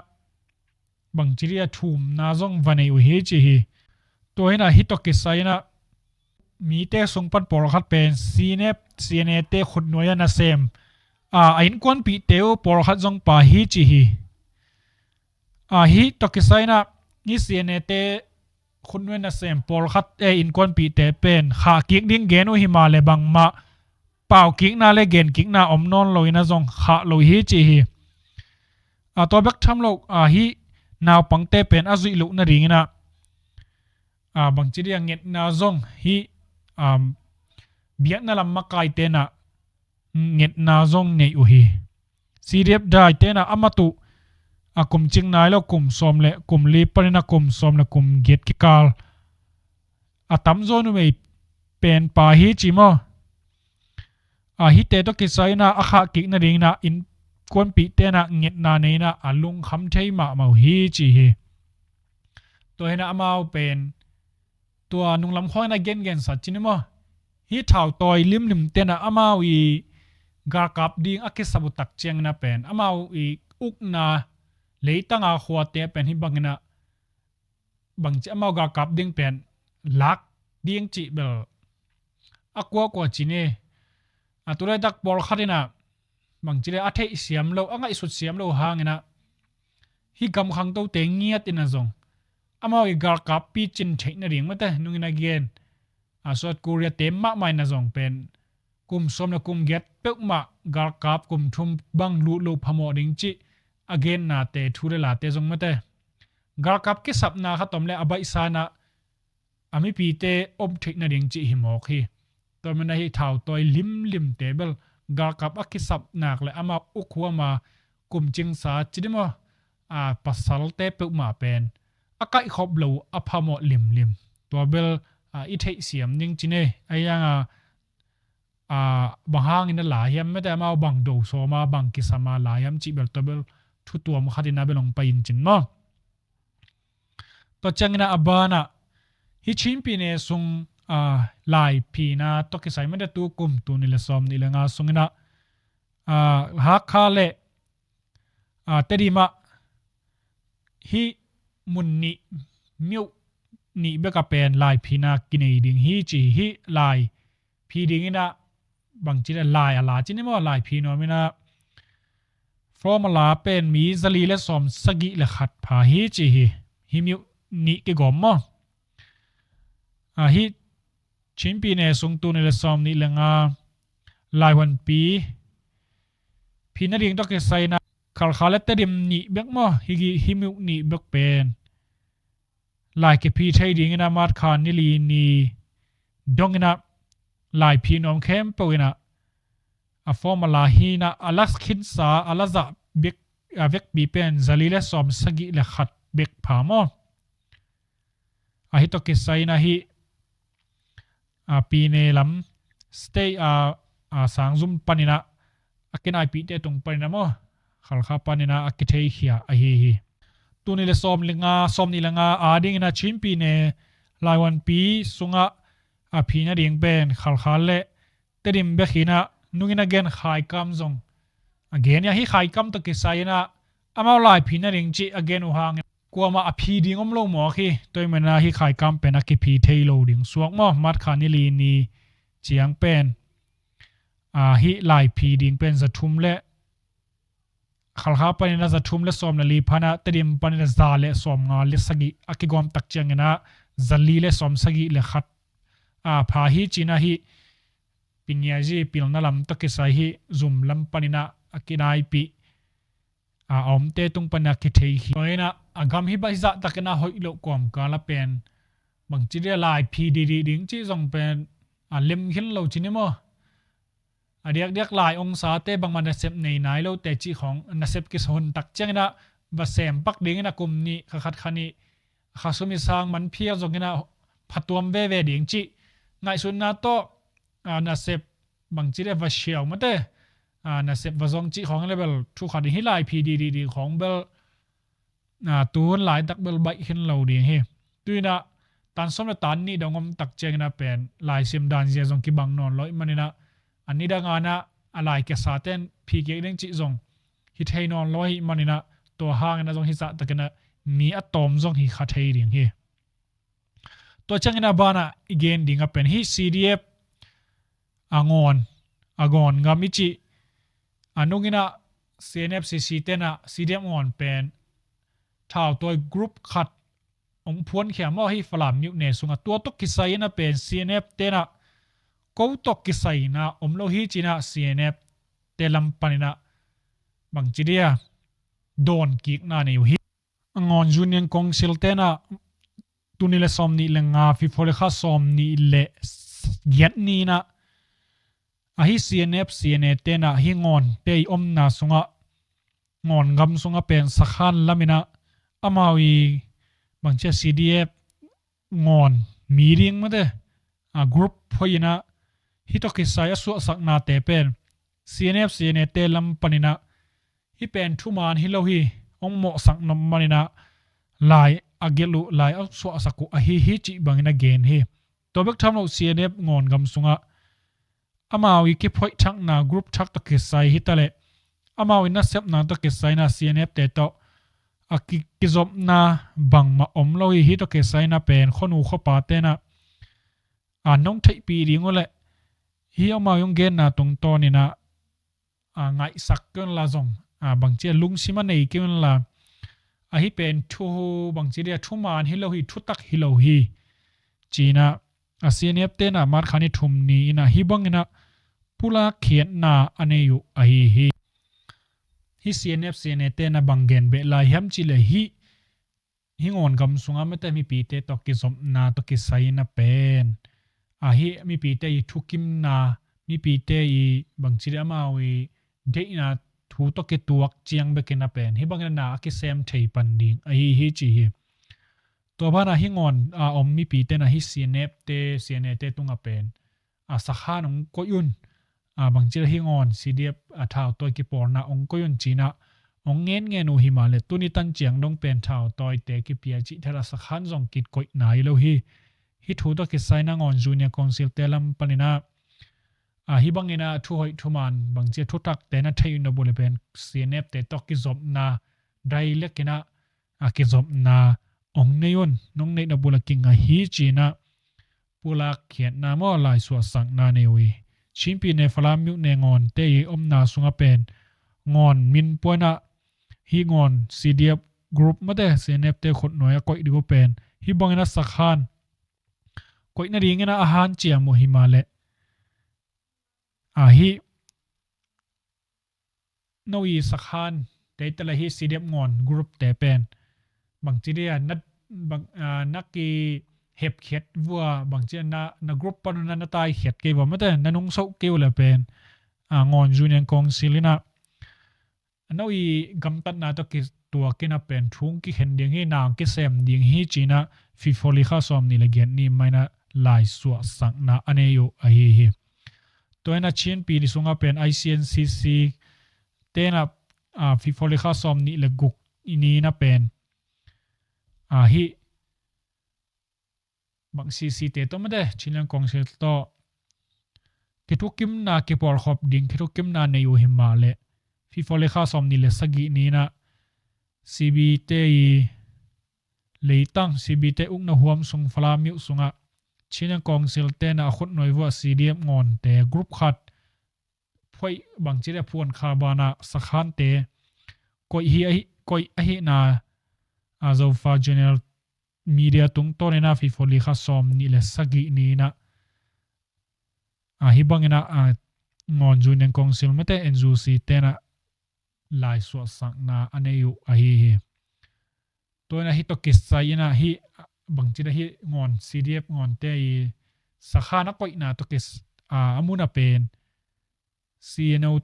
bangci dih a thumna zong va nei uh hi ci hi. Tua hinah hi tawh kisai inah mite sung pan pawlkhat pen C N F, C N A te khutnuai a nasem, a, a innkuanpihte uh pawlkhat zong pha hi ci hi. A, hih tawh kisai-in ah, hih C N A te khutnuai nasem pawlkhat, e, innkuanpihte pen khahkik ding gen uh hi mah le bangmah paukikna le genkikna om nawn lo in ah zong khah lo hi ci hi. A, tua bek tham lo, a, hih naupangte pen a zuih loh nadingin ah, a, bangci dih a ngetna zong hih, um, biakna lam makaite in ah ngetna zong nei uh hi. C D F daite in ah a mat uh, a, kum cing nai lo kum sawm le kum li panin ah kum sawm le kum giat kikal a tamzaw numei pen pha hi ci maw? A, hihte tawh kisai-in ah a khahkik nadingin ah innkuanpihte in ah ngetna nei in ah a lungkham thei mahmah uh hi ci hi. Tua hi in ah amau pen tua nunglam khawng in ah gengen sa ci ni maw? Hih thautawi limlimte in ah amau i galkap ding a kisap uh tak ciangin ah pen amau i ukna leitanga khuate pen hih bangin ah bangci amau galkap ding pen lak ding cih bel a kuakua ci ni. A, tu laitak pawlkhat in ah bangci le a theih siam lo, a ngaihsut siam lo hangin ah hih gam khangtote ngiat in ah zong amau i galkap picin theih nading mate nungin a gen, a, South Korea te mahmah in ah zong pen kum sawm le kum giat peuhmah galkap kum thum bang lut lo phamawh ding cih a gennate thu le late zong mate galkap kisapna khat om le a baihsa in ah a mipite om theih nading cih hi mawk hi. Tua manin ah hih thautawi limlimte bel galkap a kisap nak le amah ukhuama kum cingsa ci dih maw, a, pasalte peuhmah pen a kaihkhop lo a phamawh limlim. Tua bel, a, i theihsiam ding ci ni. Ahi hangin, a, bang hangin a la hiam mate, amau bang do sawma bang kisama la hiam cih bel tua bel thu tuam khatin a bel hong pai in cin maw? Tua ciangin ah a banah hih Chin pyine sung, a, laiphina tawh kisai mate tu kum tul nih le sawm nih le nga sungin ah, a, Hakha le, a, Tedim ah hih mun nih, myo nih bek a pen laiphina kinei ding hi ci hi. Laiphina dingin ah bangci le lai a la ci ni maw, laiphina nuam in ah formula pen mi zali le sawm sagih le khat pha hi ci hi. Hih myo nih kigawm maw? A, hih Chin pyine sung tul nih le sawm nih le nga laihuanpi phina ding tawh kisai in ah Khalkha le Tedim nih bek maw, hih, hih myo nih bek pen lai kiphi thei dingin ah March kha ni li ni dongin ah laiphina nuam khempeuh in ah a formula hi in ah a la khinsa, a la zah bek, a vekpi pen zali le sawm sagih le khat bek pha maw? A, hih tawh kisai in ah hih, a, pyine lam state, a, a, sangzum panin ah a kinaipihte tung panin ah maw, Khalkha panin ah a kitheikhia ahi hi. Tul nih le sawm le nga, sawm nih le nga a dingin ah Chin pyine laihuanpi sungah a phina ding pen Khalkha le Tedim bek hi in ah nungin a gen Khaikam zong a gen hi a, hih Khaikam tawh kisai in ah amau laiphina ding cih a gen uh hangin kuamah a phi ding om lo mawk hi. Tua ahih manin ah hih Khaikam pen a kiphi thei lo ding suak maw, March kha ni li ni ciang pen, a, hih laiphi ding pen za thum le Khalkha panin ah za thum le sawm le li pha in ah Tedim panin ah za le sawm nga le sagih a kigawm tak ciangin ah za li le sawm sagih le khat, a, pha hi ci in ah hih Pinyaji pilna lam tawh kisai hih zum lam panin ah a kinaipih, a, a omte tung panin ah kitheikhia. Tua hi in ah a gam hih bang hih zah takin ah hoih loh kawmkal ah pen bangci dih a laiphi didi ding cih zong pen a lem khin lo ci ni maw? A diakdiak lai ongsate bangmah nasep nei nai lote cih khawng nasep kisa hun tak ciangin ah va sem pak dingin ah kum nih kha khat kha nih kha sum i sang man phial zongin ah phatuam veve ding cih ngaihsutna tawh, a, nasep bangci le va siau mate, a, nasep va zong cih khawng le bel thu khat in hih laiphi didi ding khawng bel, a, tu hun laitak bel baih khin lo ding hi. Tu in ah tan sawm le tan nih dong om tak ciangin ah pen laisim dan zia zong kibang nawn lo ahih manin ah a nidang in ah a lai kisate'n phi kik ding cih zong hi thei nawn lo ahih manin ah tua hangin ah zong hih zah takin ah mi a tawm zong hi kha thei ding hi. Tua ciangin a banah i gen ding a pen hih C D F a ngawn, a ngawn gam i cih a nungin ah C N F C C ten ah C D F ngawn pen thautawi group khat hong phuankhia maw, hih Falam myone sungah. Tua tawh kisai in a pen C N F ten ah ko tawh kisai in ah om lo hi ci-in ah C N F te lam panin ah bangci dia dawn kikna nei uh hi. A ngawn Union Council ten ah tuni le sawm nih le nga, February kha sawm nih le giat ni-in ah ahi C N F C N A ten ah hih ngawnte i omna sungah, ngawn gam sungah pen sakhan lamin ah amau i bangci a C D F ngawn mi ding mate a group hoih in ah hih tawh kisai a suahsaknate pen C N F C N A te lam panin ah hih pen thuman hi lo hi, hong mawhsak nop manin ah lai a gelh uh, lai a suahsak uh ahi hi cih bangin a gen hi. Tua bek tham lo C N F ngawn gam sungah amau i kiphoih thakna group thak tawh kisai hi taleh amau i nasepna tawh kisai in ah C N F te tawh a ki, kizopna bangmah om lo hi. Hih tawh kisai in a pen khuanu khuapa ten ah a nong theihpih ding uh leh hih amau i hong genna tungtawnin ah a ngaihsak kei un la zong, a bangci a lungsim a nei kei un la, ahi pen thu bangci dia thuman hi lo hi, thutak hi lo hi ci-in ah a C N F ten ah March kha ni thum ni-in ah hih bangin ah pulak khiatna a nei uh ahi hi. Hih C N F C N A ten ah bang gen beh lai hiam cih leh hih hih ngawn gam sungah mate mipite tawh kizopna tawh kisai in a pen ahi mipite i thukimna, mipite i bangci dia amau i deihna thu tawh kituak ciang bekin a pen hih bangin a na a kisem thei pan ding ahi hi ci hi. Tua banah hih ngawn a om mipite na hih C N F te, C N A te tungah pen a sakhan hong koih un, a bangci a hih ngawn C D F a thautawi kipawlna hong koih un ci-in ah hong ngen ngen uh hi mah leh tuni tan ciang dong pen thautawite kipia cih thadah sakhan zong kikoih nai lo hi. Hih thu tawh kisai in ah ngawn Union Council te lam panin ah a hih bangin ah thuhoih thuman bangci a thutakte na theih uh nop uh leh pen C N F te tawh kizopna dai lekin ah a kizopna hong nei un, nong neih nop uh leh kingah hi ci-in ah pulak khiatna maw, lai suahsakna nei uh hi. Chin pyine Falam myone ngawnte i omna sungah pen ngawn min puan ah hih ngawn C D F group mate C N F te khutnuai a koih ding uh pen hih bangin a sakhan koih nadingin ah a hanciam uh hi mah leh a hih no i sakhan te tale hih C D F ngawn group te pen bangci dia na, bang, a, na kihepkhiat vua, bangci a na, na group pan uh na, na taikhiat kei vua mate, na nungsoh kei uh leh pen a ngawn Union Council in ah no i gamtatna tawh kituak in a pen thu hong kikhen ding hi, na hong kisem ding hi ci-in ah February kha sawm nih le giat ni mah in ah lai suahsakna a nei uh ahi hi. Tua in ah Chin pyine sungah pen I C N C C ten ah, a, February kha sawm nih le guk ni-in a pen a hih bang C C te tawh mate, Chinland Council tawh kithukimna kipawlkhop ding, kithukimna nei uh hi mah leh February kha sawm nih le sagih ni-in ah C B te i leitang, C B te ukna huam sung Falam myo sungah Chinland Council ten ah a khutnuai vua C D F ngawnte group khat phuai bangci dia phuan kha banah sakhante koih hi ahi, koih ahihna a Zofa General Media tungtawnin a February kha sawm nih le sagih ni-in ah a hih bangin ah a ngawn Union Council mate N U C ten ah lai suahsakna a nei uh ahi hi. Tua in ah hih tawh kisai in ah hih bangci dia hih ngawn C D F ngawnte i sakhan a koihna tawh kis, a, a mun a pen C N O,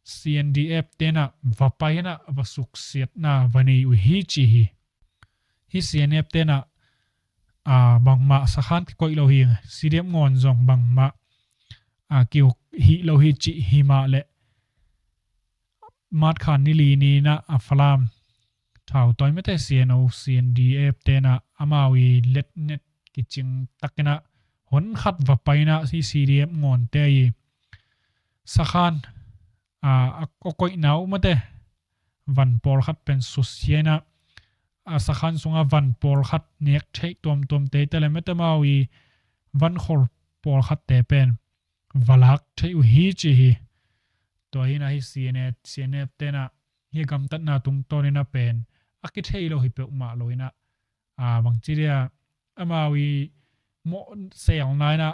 C N D F ten ah va pai in ah va suksiatna va nei uh hi ci hi. Hih C N F ten ah, a, bangmah sakhan kikoih lo hi, C D F ngawn zong bangmah, a, kihih lo hi cih hi mah leh March kha ni li ni-in ah a Falam thautawi mate C N O, C N D F ten ah amau i letnet kicing takin ah hon khat va pai in ah hih C D F ngawnte i sakhan, a, a koihna uh mate van pawlkhat pen susia in ah a sakhan sunga van pawlkhat nek theih tuamtuamte te le mete mau i van khol pawlkhatte pen valak theih uh hi ci hi. Tua hi na hi C N F, C N F tena hi gamtatna tungtawn ina pen a kithei lo hi peuhmah lo ina, a, bangci dia amau i mawh selna ina,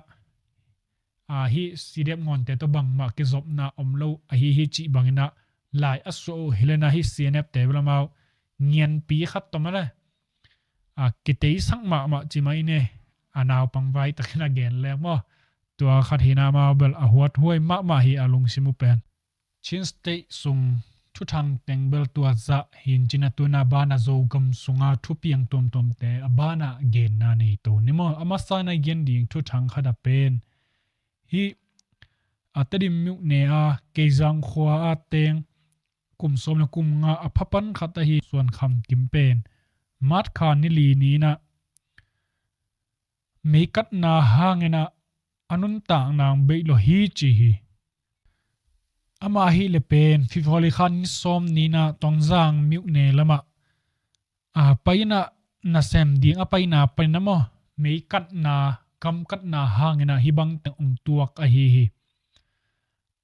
a, hi C D F ngawnte tawh bangmah kizopna om lo ahi hi cih bangina lai a suah uh hi lena hi C N F te bel amau ngianpi khat tawh mah le, a, kiteisak mahmah ci mah ine, a, naupang vai takin a gen leng maw. Tua khat hina amau bel a huat huai mahmah hi a lungsim uh pen. Chin State sung thuthang teng bel tua zah hin cina tuna bana Zogam sunga thupiang tuamtuamte a bana genna nei to ni maw. A masa na gen ding thuthang khat a pen hi, a, Tedim myone a Keizang khua a teng kum sawm le kum nga a phapan khat ahi Suan Kham Kim pen March kha ni li ni ina meikatna hangina a nuntakna hong bei lo hi ci hi. Ama hi le pen February kha ni sawm nina Tonzang myone lama, a, paina nasem ding a paina paina maw, meikatna, gamkatna hangina hi bang teng hong tuak ahi hi.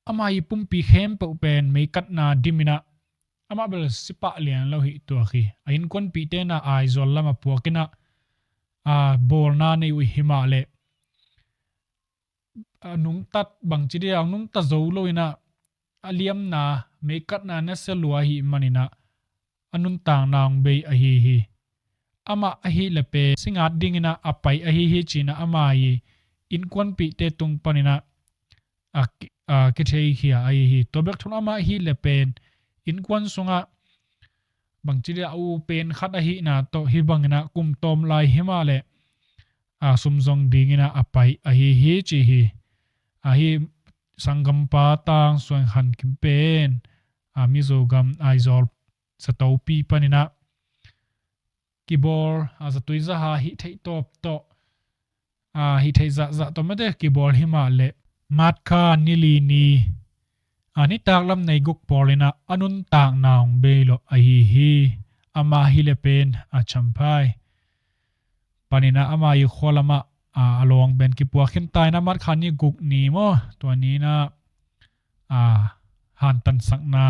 Ama i pumpi khempeuh pen meikatna dimina amah bel sipah lian lo hi tuak hi. A innkuanpihte na Aizawl lama puakina, a, bawlna nei uh hi mah le, a, nungtat bangci dia, a, nungta zo lo ina a liamna, meikatna nasia lua hi manina a nuntakna hong bei ahi hi. Amah ahi le pen singat dingina a pai ahi hi cina ama i innkuanpihte tung panina a, a, kitheikhia ahi hi. Tua bek thun amah ahi le pen innkuan sunga bangci dia a u pen khat ahina tawh hi bangina kum tawm lai hi mah le, a, sum zong dingina a pai ahi hi ci hi. Ahi sanggampa tang Suan Kham Kim pen, a, Mizo gam Aizawl Satopi panina kibawl, a, zatui zaha hih theih tawp tawh, a, hih theih zahzah tawh mete kibawl hi mah le March kha ni li ni, a, nitak lam nei guk pawlina a nuntakna hong bei lo ahi hi. Ama hi le pen a Champhai panina ama i khua lama, a, a lawng pen kipuak khin ta ina March kha ni guk ni maw, tua nina, a, hantansakna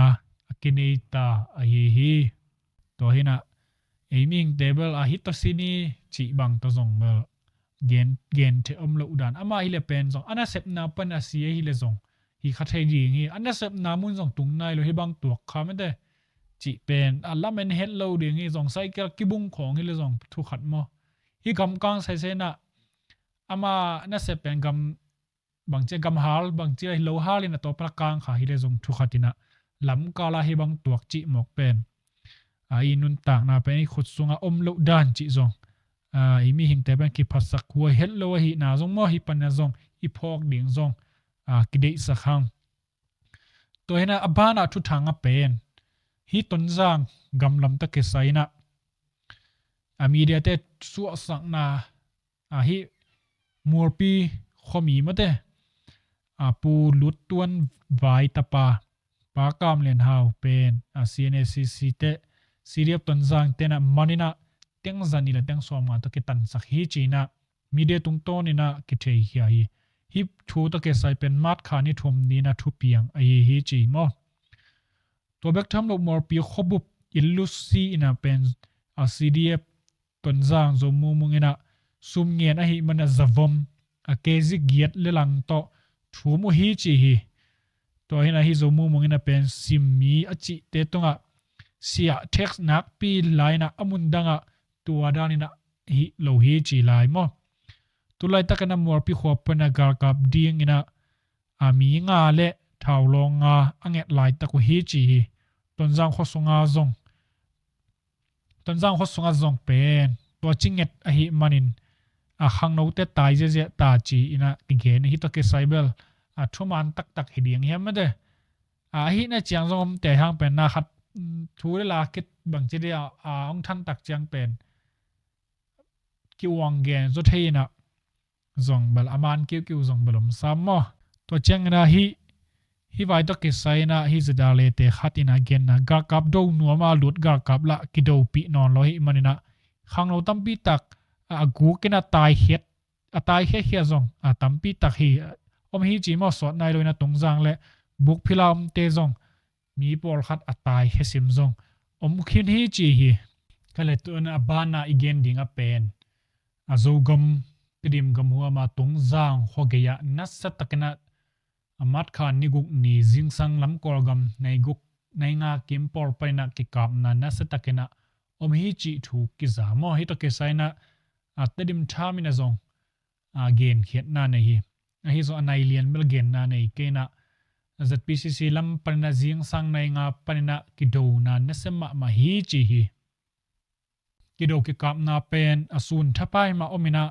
a kinei ta ahi hi. Tua hina ei mihingte bel a hi tawh si ni cih bang tawh zong bel gen, gen thei om loh dan. Ama hi le pen zong a nasepna pan a si ahi le zong hi kha thei ding hi. A nasepna mun zong tung nai lo hi bang tuak kha mete cih pen a lamen het lo ding hi. Zong cycle kibung khawng hi le zong thu khat maw. Hi gamkang saisena ama nasep pen gam bangcia gam hal, bangcia hi lo hal in a tawpna kang kha hi le zong thu khat ina lamkala hi bang tuak cih mawk pen, a, i nuntakna pen i khut sunga om loh dan cih zong, a, i mihingte pen kiphatsak huai het lo ahihna zong maw, hi panna zong i phawk ding zong, a, kideihsak hang. Tua hina a bana thuthang a pen hi Tonzang gamlam ta kisai ina, a, mediate suahsakna, a, hi Mualpi khuami mate, a, Pu Lut Tuan Vai tapa Pa Kam Lian Hau pen, a, C N A C C te C D F Tonzang tena manina teng zani le teng sawm nga tawh kitansak hi cina media tungtawn ina kitheikhia hi. Hi thu tawh kisai pen March kha ni thum nina thupiang ahi hi ci maw. Tua bek tham lo Mualpi khuabup Illusi ina pen, a, C D F Tonzang Zo Mung Mung ina sum ngen ahih mana zavom a K G giat le lang tawh thum uh hi ci hi. Tua hina hi Zo Mung Mung ina pen simmi a cihte tungah siah tax nakpi laina a mun dangah tua danina hi lo hi ci lai maw. Tulaitak ina Mualpi khua pana galkap dingina a mi nga le thaulawng nga a nget laitak uh hi ci hi. Tonzang khua sunga zong, Tonzang khua sunga zong pen tua ci nget ahih manin a khangnote tai ziazia ta ci ina kigen hi. Tua kisai bel a thuman taktak hi ding hiam mate. A, ahihna ciang zong omte hang pen na khat, mm, thu le la kit bangci dia, a, hong thantak ciang pen kiuang gen zaw thei ina zong bel a man kiukiu zong bel om sam maw. Tua ciang ina hi Hih vai tawh kisai in ah hih ZRA te khat in ah genna, galkap do nuam a lut galkap lah kidopih nawn lo ahih manin ah khangno tampi tak a, a guk in ah taikhiat, a taikhiakhia zong a tampi tak hi om hi ci maw. Sawt nai lo in ah Tungzang le Bukphila omte zong mi pawlkhat a taikhia sim zong om khin hi ci hi. Kha le tu in ah a ban ah i gen ding a pen a Zogam Tedim gam huam a Tungzang khua gei ah nasa takin ah a March kha ni guk ni zingsang lam Kawlgam nai guk nai nga kim pawl panin ah kikapna nasa takin ah om hi cih thu kiza maw. Hih tawh kisai in ah a Tedim Times in ah zong a genkhiatna nei hi. Ahi zong a nai lian bel genna nei kei in ah ZPCC lam panin ah zingsang nai nga panin ah kidona nasia mahmah hi ci hi. Kido kikapna pen a sun thapai mah om in ah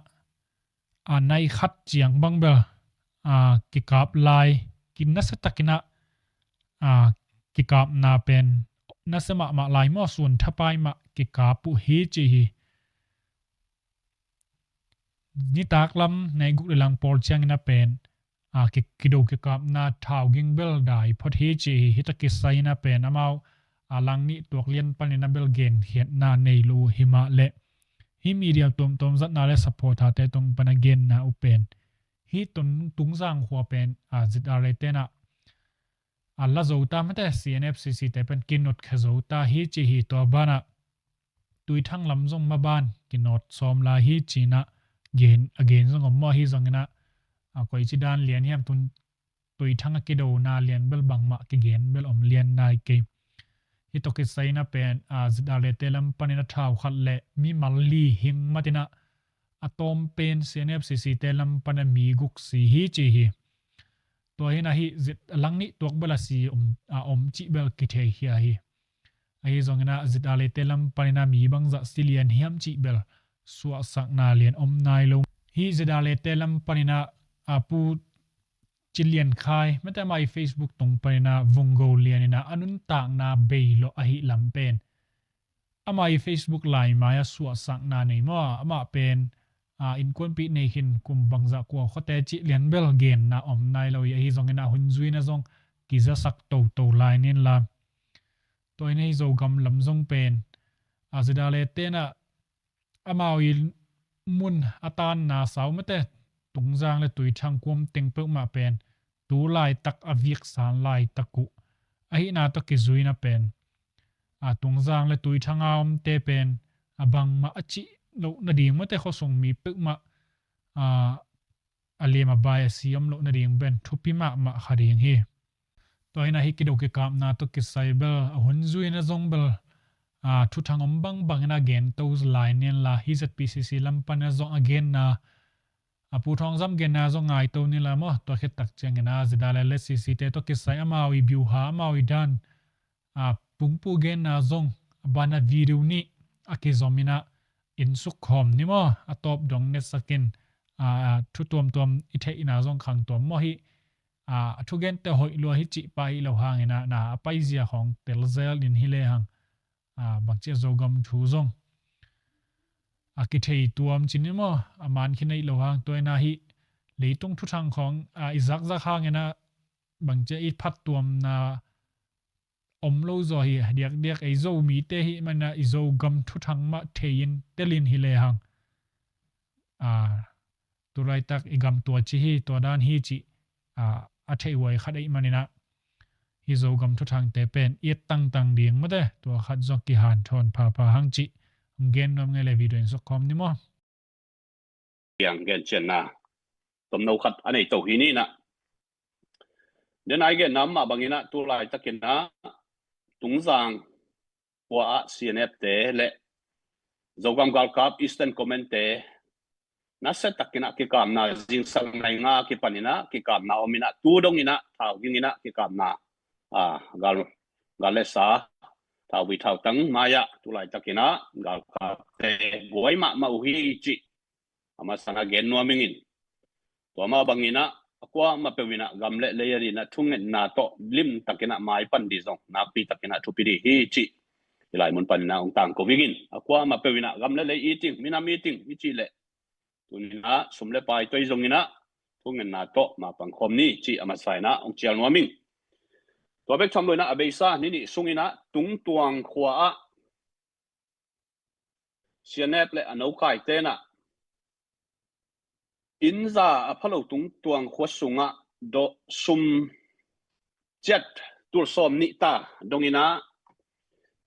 a nai khat ciang bang bel a kikap lai, kinasa takin ah a kikapna pen nasia mahmah lai maw, sun thapai mah kikap uh hi ci hi. Nitak lam nai guk le lang pawl ciangin ah pen a ki, kido kikapna thau ging bel dai phot hi ci hi. Hih tawh kisai in ah pen amau a lang nih tuak lian panin ah bel genkhiatna nei lo uh hi mah leh hih media tuamtuam zatna le supporter te tung pan a genna uh pen hih Tung, Tungzang khua pen a ZRA te in ah a la zo ta mate, CNF CC te pen kinot kha zo ta hi ci hi. Tua ban ah Tuithang lam zong maban kinot sawm lai hi ci in ah gen, a gen zong om maw. Ahi zongin ah a koici dan lian hiam, tun Tuithang a kidona lian bel bangmah kigen bel om lian nai kei. Hih tawh kisai in ah pen a ZRA te lam panin ah thau khat le mimal li hing mat in ah a tawm pen CNF CC te lam panin ah mi guk si hi ci hi. Tua hi in ah hih zit a lang nih tuak bel a si om, a om cih bel kitheikhia hi. Ahi zongin ah ZRA te lam panin ah mi bangzah si lian hiam cih bel suahsakna lian om nai lo. Hih ZRA te lam panin ah a Pu Cin Lian Khai mate, amah i Facebook tung panin ah vunggo lian in ah a nuntakna bei lawh ahih lam pen amah i Facebook lai mai ah suahsakna nei maw. Amah pen a innkuanpih nei khin kum bangzah kua khuate cih lian bel genna om nai lo hi. Ahi zongin ah hun zui in ah zong kizasak toto lai ni in la. Tua hi in ah hih Zogam lam zong pen a ZRA te in ah amau i mun a tanna sau mate, Tungzang le Tuithang kuam teng peuhmah pen tu laitak a viksan laitak uh ahihna tawh kizui in ah pen a Tungzang le Tuithang a omte pen a bangmah a cih loh nading mate, khuasung mi peuhmah a, a lem a bai a si om loh nading pen thupi mahmah kha ding hi. Tua hi in ah hih kido kikapna tawh kisai bel a hun zui in ah zong bel a thuthang om bangbang in ah gen to lai ni in la. Hih ZPCC lam panin ah zong a genna a Pu Thawng Zam genna zong ngai to ni in la maw. Tua khit tak ciangin ah ZRA le ZCC te tawh kisai amau i biuha, amau i dan a Pungpu genna zong a ban ah video nih a kizom in ah insuk khawm ni maw. A tawp dong netsak in a thu tuamtuam i theihna zong khang tuam maw. Hih a thugente hoih lua hi cih pah hi lo hangin ah na a paizia khawng telzel in hi lehang a bangci a Zogam thu zong a kithei tuam ci ni maw, a man khin a hi lo hang. Tua hi in ah hih leitung thuthang khawng a i zakzak hangin ah bangci a i phattuamna om lo zaw hi. Diakdiak ei Zomite hih manin ah i Zogam thuthang mah thei in tel in hi lehang a tu laitak i gam tua ci hi, tua dan hi cih a a theih huai khat ahih manin ah hih Zogam thuthangte pen i et tangtang ding mate, tua khat zong kihanthawn phapha hang cih hong gen nuam ngei le video in sukkhawm ni maw. Piang gen cianna tomno khat a nei to hi ni in ah. Den ai genna mah bangin ah tu laitakin ah Tungzang khua ah CNF te le Zogam galkap Eastern Command te nasia takin ah kikapna zingsang nai nga kipanin ah kikapna om in ah tu dongin ah thau ging in ah kikapna a gal, gal le sa, thauvui thautang mai ah tu laitakin ah galkapte buai mahmah uh hi cih a masa in ah gen nuam ing in. Tua mah bangin ah a kuamah peuh in ah gam le lei a dingin ah thungetna tawh limtakin ah maipan ding zong nakpi takin ah thupi ding hi cih hih lai mun panin ah hong tangko ing in. A kuamah peuh in ah gam le lei it ing, minam it ing i cih leh tuni in ah sum le pai toi zongin ah thungetna tawh mapang khawm ni cih a masa in ah hong cial nuam ing. Tua bek tham lo inah a beisa ni nih sung inah Tungtuang khua ah C N F le a nokaite inah inn za a pha lo Tungtuang khua sungah dawh sum ciat tul sawm nih ta dong inah,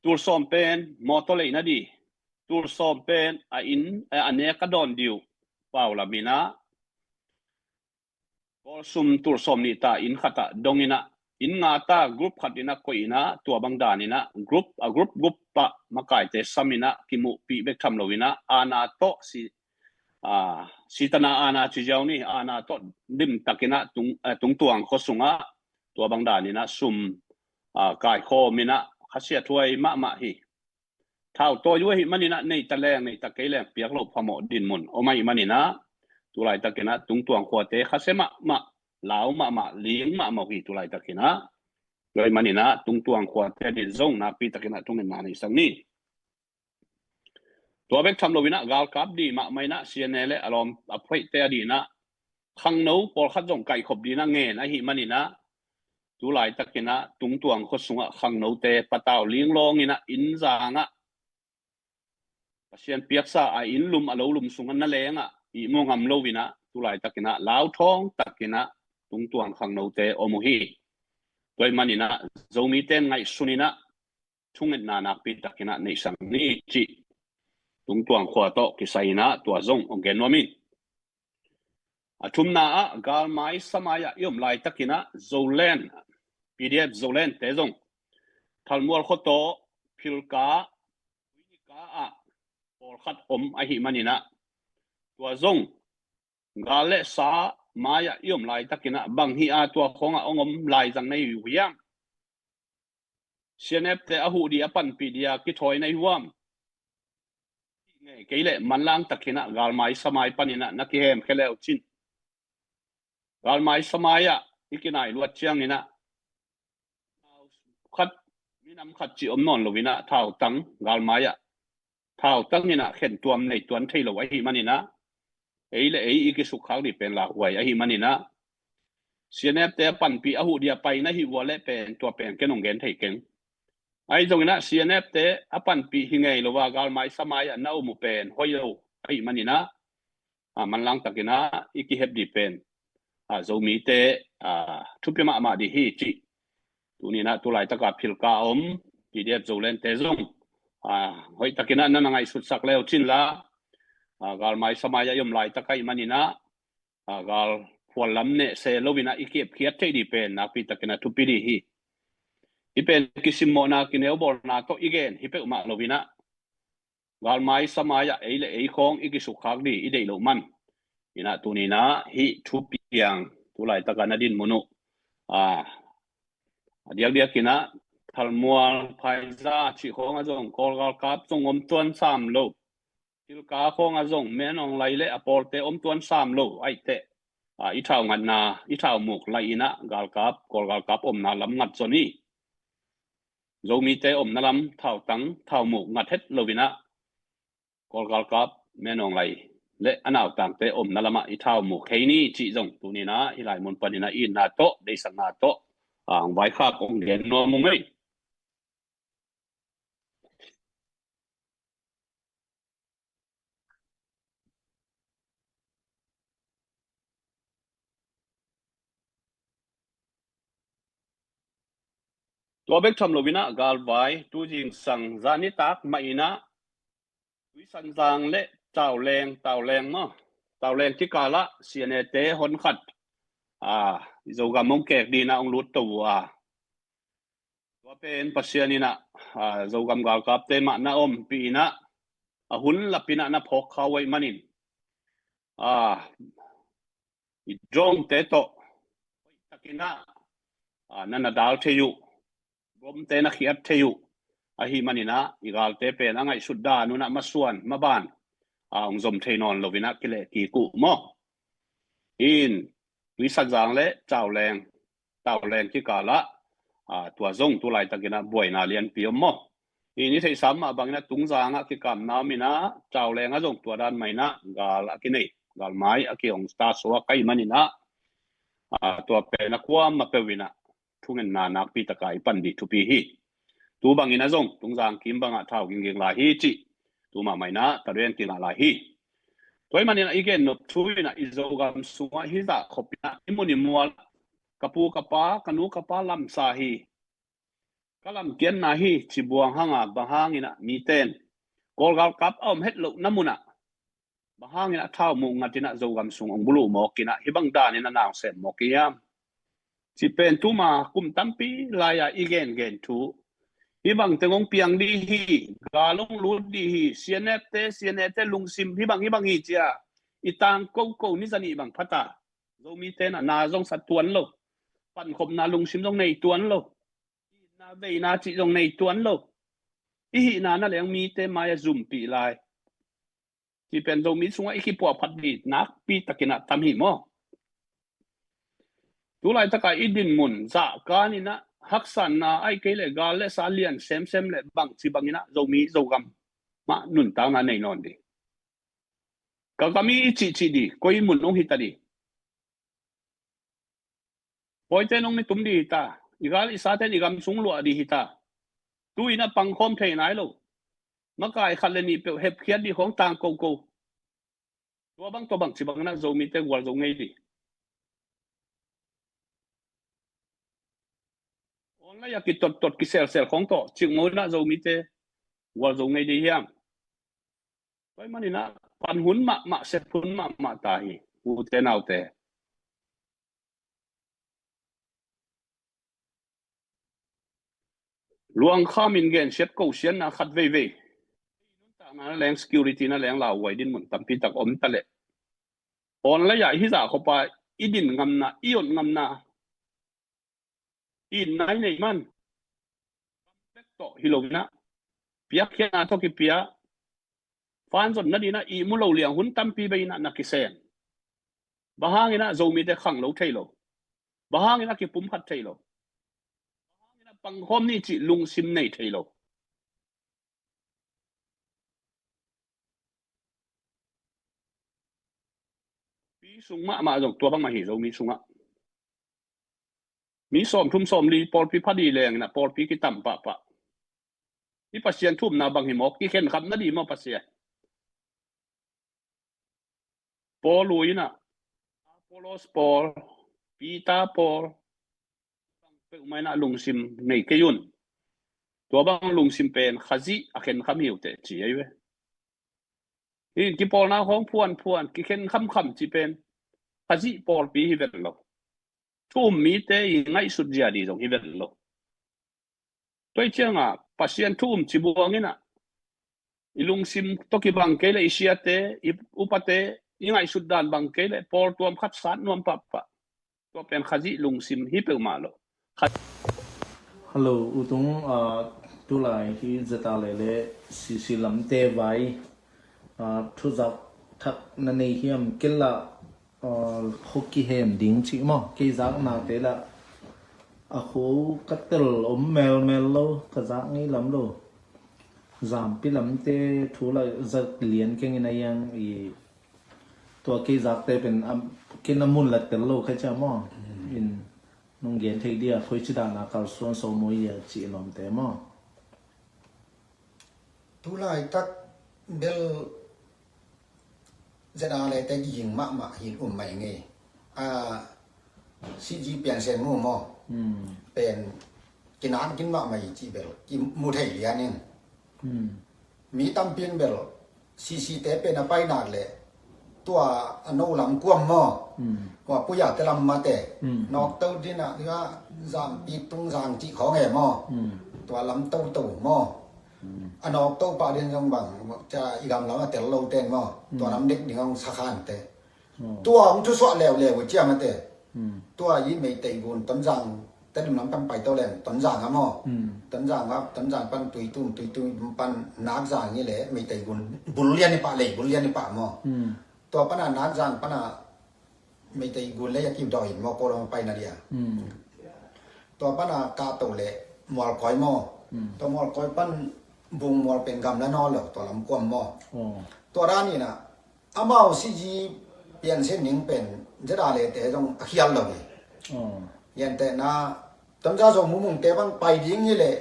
tul sawm pen mawtaw leina di, tul sawm pen a inn, eh, a nek a dawn di uh pau lam inah, kawl sum tul sawm nih ta inn khat ah dong inah, inn nga ta group khat inah koih inah, tua bang dan inah group, a group group ah makaite sam inah kimuhpih bek tham lo inah, aana tawh si, ah, sitana aana ci ziau ni, aana tawh limtak inah Tung, eh, Tungtuang khua sungah tua bang dan inah sum, ah, kaikhawm inah khasiathuai mahmah hi. Thau tawi uh ahih man inah neita leng neita kei leng piak loh phamawh dinmun om ahih man inah, tulaitak inah Tungtuang khuate khasia mahmah, lau mahmah, ling mahmah uh hi tulaitak inah. Tua ahih man inah Tungtuang khuate a din zong nakpi tak inah thungetna neihsak ni. Tua bek tham lo inah galkap di mahmah inah C N A le a lawm a phuaihte a din ah khangno pawlkhat zong kaihkhop di inah ngen ahih man inah, tulaitak inah Tungtuang khua sungah khangnote patau linglawng inah inn zangah Pasian piaksa a inn lum a lo lum sungah na lengah ihmu ngam lo inah, tulaitak inah lauthawng tak inah Tungtuang khangnote om uh hi. Tua ahih man inah Zomite in ngaihsun inah thungetna nakpi tak inah neihsak ni cih Tungtuang khua tawh kisai inah tua zong hong gen nuam hi. A thumna ah galmai samai ah i om laitak inah Zoland, P D F Zolandte zong Thalmual khuataw Philka, Uinika ah pawlkhat om ahih man inah, tua zong gal le sa mai ah i om laitak inah bang hi a tua khawngah hong om laizang na hi uh hiam? C N F te a huh di a panpih di a kithawi na hi uh hiam? Ngei kei leh manlang tak inah galmai samai pan inah na kihemkhia le uh cin, galmai samai ah i kinai luat ciang inah khat, minam khat cih om nawn lo inah thautang galmai ah thautang inah khentuam nei tuan thei lo ahih man inah, ei le ei i kisukkhak di pen lauhuai ahih man inah, C N F te a panpih a huh di a pai na hi uh a leh pen tua pen ken hong gen thei keng. Ahi zong inah C N F te a panpih hi ngei lo a galmai samai ah na om uh pen hoih lo ahih man inah, a, manlang tak inah i kihep di pen, a, Zomite, a, thupi mahmah di hi cih tuni inah tulaitak a Philka om P D F Zolandte zong, a, hoih tak inah na na ngaihsutsak le uh cin la, a, galmai samai ah i om laitak ahih man inah, a, gal phual lam neh se lo inah i kihepkhiat theih di pen nakpi tak inah thupi di hi. Hih pen kisimmawhna kineubawlna tawh i gen hi peuhmah lo inah, galmai samai ah ei le ei khawng i kisukkhak di i deih loh man inah, tuni inah hih thupiang tulaitak a na dinmun uh, a, a diakdiak inah Thalmual, Phaiza cih khawngah zong Kawl galkap zong om tuan sam lo, Philka khawngah zong Min Aung Hlaing le a pawlte om tuan sam lo ahih teh, a, i thau ngatna, i thau muk laih inah galkap, Kawl galkap omna lam ngat zaw ni. Zomite omna lam thautang, thau muk ngat het lo inah Kawl galkap Min Aung Hlaing le a nautangte omna lamah i thau muk hei ni cih zong tuni inah hih lai mun pan inah i itna tawh, deihsakna tawh, a, hong vaikhak hong gen nuam ung ei. Tua bek tham lo inah galvai tu zingsang zanitak mah inah Tuisanzang le Tauleng, Tauleng maw, Tauleng kikal ah C N A te hon khat, a, Zogam hong kek di inah hong lut to uh a, tua pen Pasian inah, a, Zogam galkapte mah na ompih inah a hun lap inah na phawk kha uh ahih manin, a, i drone te tawh hoih tak inah, a, na na dal thei uh, bomte na khiat thei uh ahih man inah i galte pen a ngaihsut dan un ah masuan maban, a, hong zom thei nawn lo inah kileh kik uh maw. In Tuisanzang le Tauleng, Tauleng kikal ah, a, tua zong tulaitak inah buaina lianpi om maw. In i theihsa mah bang inah Tungzang ah kikamna om inah Tauleng ah zong tua dan mah inah gal a kinei, galmai a kihong ta suak ahih man inah, a, tua pen a kuamah peuh inah thungetna nakpi taka i pan dih thupi hi. Tu bangin a zong tungzang kim bangah thau gingging lai hi cih tu mahmah in ah taduen kingah lai hi. Tua ahih manin ah i gen nop thu in ah i Zogam sungah hih zah khop in ah i mun i mual, ka pu ka pa, ka nu ka pa lamsa hi, ka lamkiatna hi ci buang hang a, bang hangin ah mite in Kawl galkap a om het lohna mun ah bang hangin ah thau muh ngat in ah Zogam sung hong buluh mawk in ah hih bang dan in ah na hong sem mawk hiam? Cih pen tuma kum tampi lai-a i gengen thu, hih bang teng hong piang dih hi, gal hong lut dih hi, C N F te, C N A te lungsim hih bang hih bang hi ci a i tang koko ni zanih bang phat a, Zomite in ah na zong sa tuan lo, pankhopna lungsim zong nei tuan lo, itna veina cih zong nei tuan lo, i hihna na leng mite mai-ah zumpih lai. Cih pen Zomi sungah i kipuahphat dih nakpi takin ah tam hi maw? Tu laitak a i dinmun zahkan in ah haksatna ahih kei leh gal le sa lian semsem le bangci bangin ah Zomi Zogam mah nuntakna nei nawn dih. Ka gam hi i cihcih dih, koi mun hong hi ta dih. Pawite in hong mi tum dih hi ta, i gal i sate in i gam sung luah dih hi ta. Tu in ah pangkhawm thei nai lo. Makai khat le nih peuh hepkhiat dih khawng tang koko. Tua bang tua bangci bangin ah Zomite gualzo ngei dih. Online a kitottot kiselsel khawng tawh cikmah in ah Zomite gualzo ngei dih hiam? Tua ahih manin ah pan hun mahmah, sep hun mahmah ta hi, ute naute. Luangkham in gensiat kosiatna khat veivei. Nuntakna na leng, security na leng, lauhuai dinmun tampi tak om ta leh, online a hih zah khop a i din ngamna, i ot ngamna, i nai nei man bek tawh hi lo in ah, piakkhiatna tawh kipia, fan zon nading in ah ihmu lo liang hun tampi bei in ah na kisem. Bang hangin ah Zomite khang lo thei lo? Bang hangin ah kipumkhat thei lo? Bang hangin ah pangkhawm ni cih lungsim nei thei lo? Pi sung mahmah zong tua bang mah hi, Zomi sungah. Mi sawmthum sawmli pawlpi pha dih leng in ah pawlpi kitam pahpah. I Pasian thumna bang hi mawk, i khenkhap nading maw Pasian? Paul uh in ah, Apollos Paul, Peter Paul, bang peuhmah in ah lungsim nei kei un. Tua bang lungsim pen Khazih a khenkham hi uh teh ci ei ve. Hi in kipawlna khawng phuanphuan, kikhen khamkham cih pen Khazih pawlpi hi vet lo. Thu um mite i ngaihsut zia dih zong hi vet lo. Tua hi ciangah Pasian thu um ci buang in ah, i lungsim tawh kibang kei leh i siate, i upate, i ngaihsut dan bang kei leh pawl tuam khat sat nuam pahpah. Tua pen Khazih lungsim hi peuhmah lo. Hello, U Tung, ah, tulai hi zeta lele sisi lamte vai, ah, thuzak thak na nei hiam kei lah, ah, kho kihem ding cih maw? Kei zaknate lah a kho ka tel om melmel lo, ka zak ngei lam lo. Zampi lamte thu lah zak lian keng in a yang i, tua kei zakte pen a, kei na mun la tel lo khai cia maw? In nong gen thei dia, khoi ci dana kalsuan so moi dia ci lawmte maw? Tulaitak bel zeta lete ging mahmah hin um mai ngei. A, C G Piansen mu maw? Hmm. Pen kinan kin mahmah hi ci bel kimu thei lian in. Hmm. Mi tampi in bel C C te pen a pai nak leh tua a no lam kuam maw? Hmm. Tua puya te lam mate. Hmm. Nawk to din a, ding a, zam pi tung zang cih khawng e maw? Hmm. Tua lam to to maw? Hmm. A nawk to pah din zong bang, ca i gam lam a tel lo ten maw? Hmm. Tua lam dek ding hong sa khan te. Hmm. Tua hong thusuah leuleu uh ciam a te. Hmm. Tua i Meitei gun Tonzang, Tedim lam pan pai to leng Tonzang a maw? Hmm. Tonzang a, Tonzang pan Tuitum, Tuitum pan Nakzang i le Meitei gun bul lian i pah, lei bul lian i pah maw? Hmm. Tua pana Nakzang pana Meitei gun le a kim daw in maw, Kawlgam a pai na dia. Hmm. Tua pana kah to le Mualkoi maw? Hmm. Tua Mualkoi pan Bung Mual pen gam la nawn lo, tua lam kuam maw? Oh. Tua dan in a, amau C G Piansen ning pen zeta lete zong a khial lo hi. Oh. Yente na Tonzang Zo Mung Mung te bang pai ding hi leh,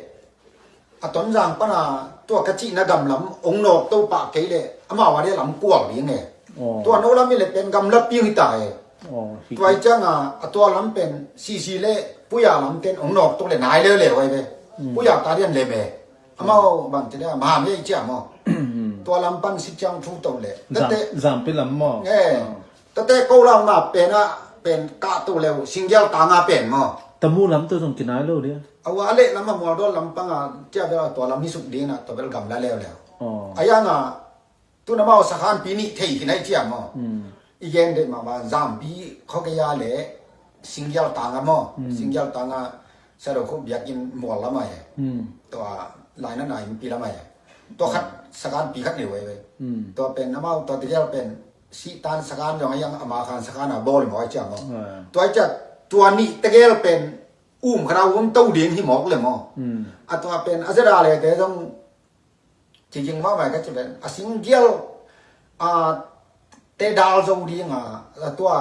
a Tonzang pana tua ka cihna gam lam ong nawk to pah kei leh amau a dia lam kual ding e. Tua no lam hi leh pen gamla piang hi ta e. Tua hi cianga a tua lam pen sisi le puya lam ten ong nawk to le nai leuleu ai ve. Puya ta dian le me. Amau bang ci dia maham ye i cia maw? Tua lam pan si ciang thu to le. Tate zampi lam maw? Tate ko lam ma pen a pen ka to le, Singgial tanga pen maw? Tamu lam to zong kinai lo dia. Awa le lam a mual dol lam panga cia bel a tua lam hi suk ding na tua bel gamla leuleu. Ayanga tuna mau sakhan pi nih thei kinai cia maw? I gen deh mahmah zampi khawkeia le Singgial tanga maw? Singgial tanga Sado khuk biakin mual lama he. Tua laina na in pi lama he. Tua khat sakan pi khat ni wei wei. Tua pen amau tua tegel pen sitan sakan jong ayang ama khan sakan a bol maw ai cia maw? Tua ai cia tua nih tegel pen um khana um to ding hi mawk le maw? A tua pen a zera le te jong Ci ging mahmah ka ci ven a Singgial a te dal zo ding a tua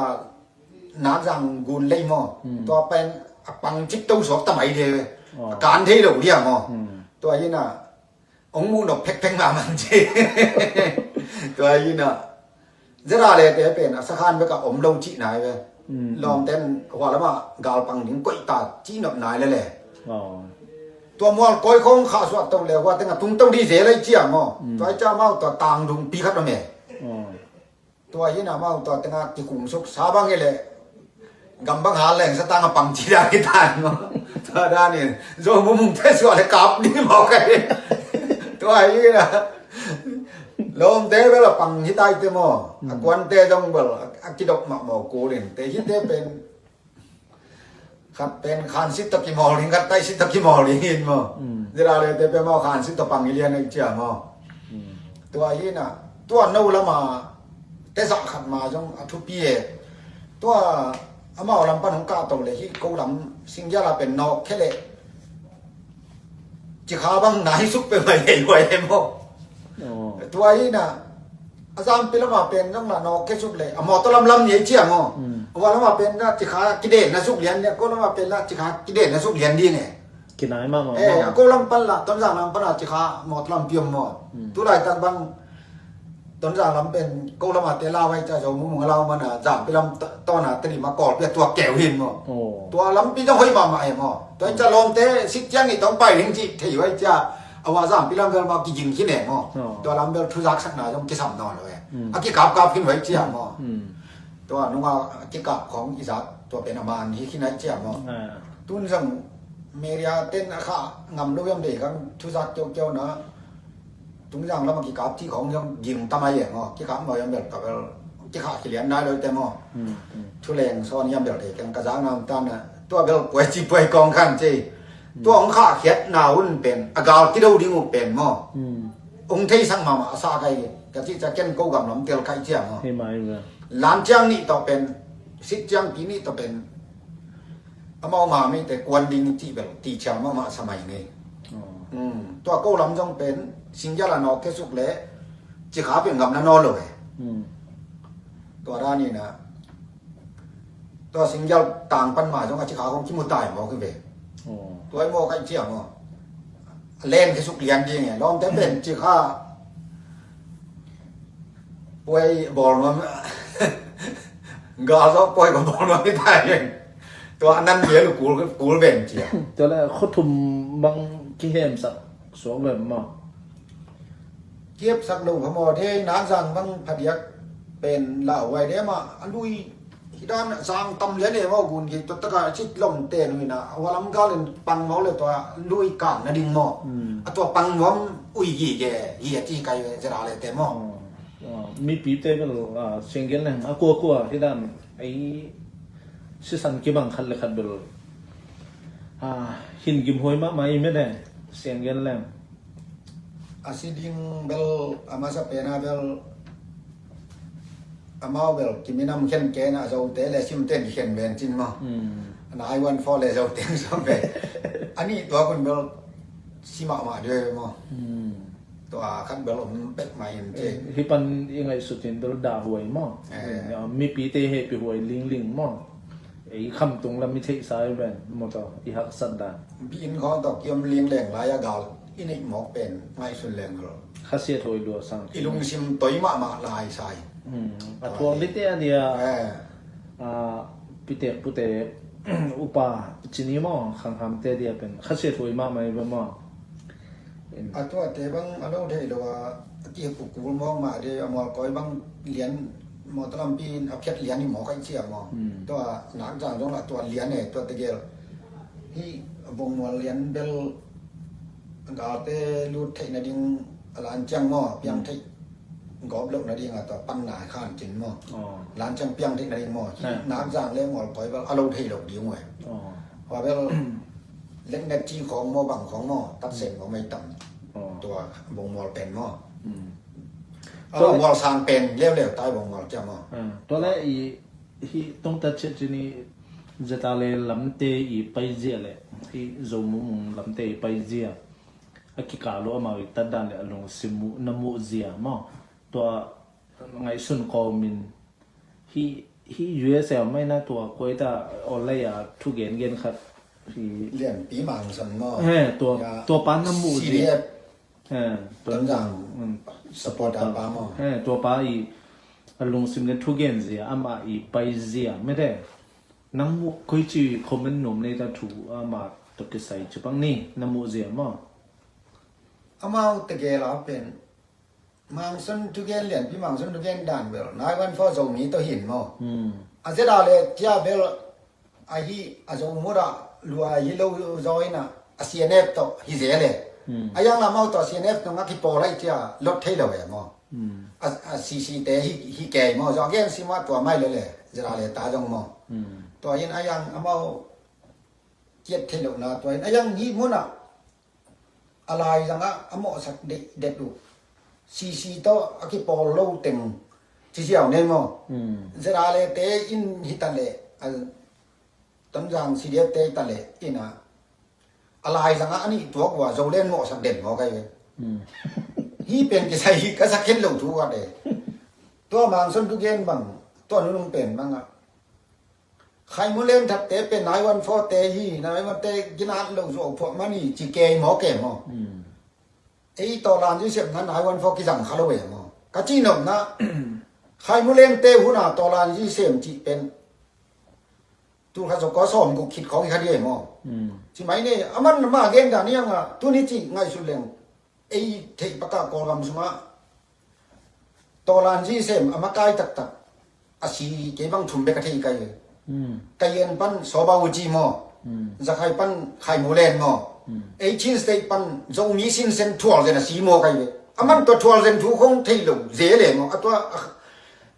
Nakzang gun lei maw? Tua pen a pang cik to suak tamai de a kan thei lo dia maw? Tua hi na ong muh nop phekphek mahmah ci. Tua hi na Zera le te pen a sakhan bek a om lo cih nai ve. Lawmten hua lama galpang ding koih ta cih nop nai le le. Tua mual kawi khong khah suah to le hua tenga tung to di ze lai cia maw? Tua i cia mau tua tang dung pi khat om e. Tua hi na mau tua tenga kikum suk sa bang i le gam bang hal leng sa tang a pang ci dan i tan maw? Tua dan i zo mumung te suah le kap ding maw kai. Tua hi na Lawmte bel a pang hi tai te maw? A kuante zong bel a kidok mahmah kul in te hi te pen khat pen khansit tawh kimawl ding, khat taisit tawh kimawl ding in maw? Zira le te pen maw khansit tawh pang hi lian a i cia maw? Tua hi na tua no lama te zah khat ma zong a thupi e. Tua amau lam pan hong kahto le hi ko lam Singgiala pen nawk khe le Cikha bang nai suk pe mai hei huai he maw? Tua hi na a zampi lama pen zong na nawk khe suk le a mawtaw lamlam ni ei cia maw? A hua lama pen na cikha kiden na suk lian nia ko lama pen na cikha kiden na suk lian ding e. Kinai mahmah. Eh, a ko lam pan la Tonzang lam pan a cikha mawtaw lampi om maw? Tulaitak bang Tonzang lam pen ko lama te lau ai ca zo mumung a lau mana zampi lam tawna tadi ma kawlpi a tuak keu hin maw? Tua lampi zong hoih mahmah e maw? Tua i ca lawmte sik ciang i tong pai ding cih thei huai cia a hua zampi lam vel ma kiging khin e maw? Tua lam vel thuzak sakna zong kisam nawn lo e. A kikapkap khin huai cia maw? Tua nunga a kikap khong i zak tua pen a man hi khin ai cia maw? Tun zong media ten a kha ngam lo yam dei kang thuzak kiaukiau na Tungzang lam a kikap cih khong zong ging tam a yeng aw kikap maw yam bel ka bel kikha kilian nai lo te maw? Thuleng sawn yam bel te keng ka zang nam tan na tua bel puai ci puai kong khan ci tua hong khah khiat na un pen a gal kido ding uh pen maw? Hong theisak mahmah a sa kai ka cih ca ken ko gam lam tel kai cia maw? Lan ciang nih tawh pen sit ciang pi nih tawh pen amau ma mite kuan ding cih bel ti ciang mahmah sa mai ngei. Tua ko lam zong pen Singgiala nawk khe suk le cikha pen ngam na nawn lo e. Tua dan ina tua Singgial tang pan ma zong a cikha kong kimu tai mawk hi ve. Tua i mawk a i ciang aw a len khe suk lian ding e lawmte pen cikha puai bawl nuam gal zawh puai ko bawl nuam hi tai tua a nan lian uh kul kul ven cia. Tua le khuathum bang kihemsak suak lo em maw? Kihemsak lo kha maw de Nakzang bang phadiak pen lauhuai de mah a lui hi dan zang tam lian e maw gun gei tua taka cit lom te nuina a hualam gal in pang maw le tua lui kang na ding maw? A tua pang nuam ui gige hi a ci kai zera le te maw? Mipite bel Singgial leng a kuakua hi dan ei sisan kibang khat le khat bel hin gimhuai mahmah i mete Singgial leng. A si ding bel a masa pena bel amau bel kiminam khen kena zote le simten kikhen ben cin maw? A nai wan fo le zote zong be a nih tua kun bel si mahmah due maw? Tua khat bel om pek mai in ci. Hi pan i ngaihsut in bel dahhuai maw? Mipite hehpihhuai lingling maw? Ei khamtung lam i theihsa i ven mawtaw i haksat dan. Biin khawng tawh kiom ling leng lai a gal i neih mawk pen ngaihsun leng lo. Khasiat huai lua sang. I lungsim toi mahmah lai sai. Hmm. A thuang dite a dia. Eh. A, pitek pute upa cini maw khanghamte a dia pen khasiat huai mahmah i va maw. A tuate bang a lo thei lo a, a kihkukul mawk mah de, a mualkawi bang lian mawtaw lampi in a phiat lian i mawk a i cia maw. Hmm. Tua nak zang zong lah tua lian e, tua tegel. Hih a bongmual lian bel galte lut theih nading a lanciang maw, piang theih gawp loh nading a tua panna khan cin maw. Oh. Lanciang piang theih nading maw. Hih nak zang le mualkawi bel a lo thei lo ding uh e. Oh. Hua bel leknek ci khawng maw, bang khawng maw, tatseng maw, mei tam. Oh. Tua bongmual pen maw. Hmm. A bongmual sang pen leuleu tai bongmual cia maw. Hmm. Tua le i, hih tongtat ciat cini zeta le lamte i paizia le hih Zo mumung lamte i paizia a kikal uh amau i tatdan le a lungsim uh na muhzia maw. Tua ngaihsun kawmin hih, hih U S A mai na tua kuaita online a thu gengen khat. Hih Lianpi Mangson maw? He, tua, ya, tua pa na muh zia. C D F. He, tua Tonzang. Mm, supporter pa maw? He, tua pa i a lungsim le thu genzia, ama i paizia mete. Nang muh koici comment nuam nei ta thu ama tawh kisai cipang ni na muhzia maw? Amau tegel a pen Mangson thugen, Lianpi Mangson thugen dan bel nine one four Zomi tawh hin maw. Hmm. A zeda le tia bel ahi a Zo muda lua hi lo zaw ina a C N F tawh hi ze le. Hmm. A yang lamau tawh C N F nong a kipawl ahi tia lot thei lo e maw. Hmm. A, a C C te hi, hi kei maw. Zong a gen si maw tua mai le le zeda le ta zong maw. Hmm. Tua in a yang amau kiat thei lo na tua in a yang hi muna a laizangah a mawhsak deih det uh. C C tawh a kipawl lo teng ci ziau nei maw? Hmm. Zeda le te in hi ta leh, a Tonzang C D F te hi ta leh ina a laizangah a nih tuak uh a Zoland mawhsak den maw kai ve. Hmm. Hih pen kisai hi ka sak khen lo thu ka te. Tua Mangson thugen bang, tua nunung pen bangah Khai Mulen thatte pen nine one four te hi, nine one four te ginat lo zuau phuah man hi ci kei maw kei maw. Hmm. Ei tawlanzi semna nine one four kizang kha lo e maw. Ka cihnopna Khai Mulen te huna tawlanzi sem cih pen tulkhat zong kua sawm guk khit khawng hi kha di e maw. Hmm. Ci mai ne, a man ma gen dan hianga tuni ci ngaihsut leng. Ei theih pakah Kawlgam sungah tawlanzi sem a makai taktak a si kei bang thum bek a thei kai. Hmm. Kayin pan Soba Uji maw? Hmm. Zakhai pan Khai Mulen maw? Hmm. Ei Chin State pan Zomi sinsen thualzen a si maw kai ve. A man tua thualzen thu khong thei lo ze le maw? A tua a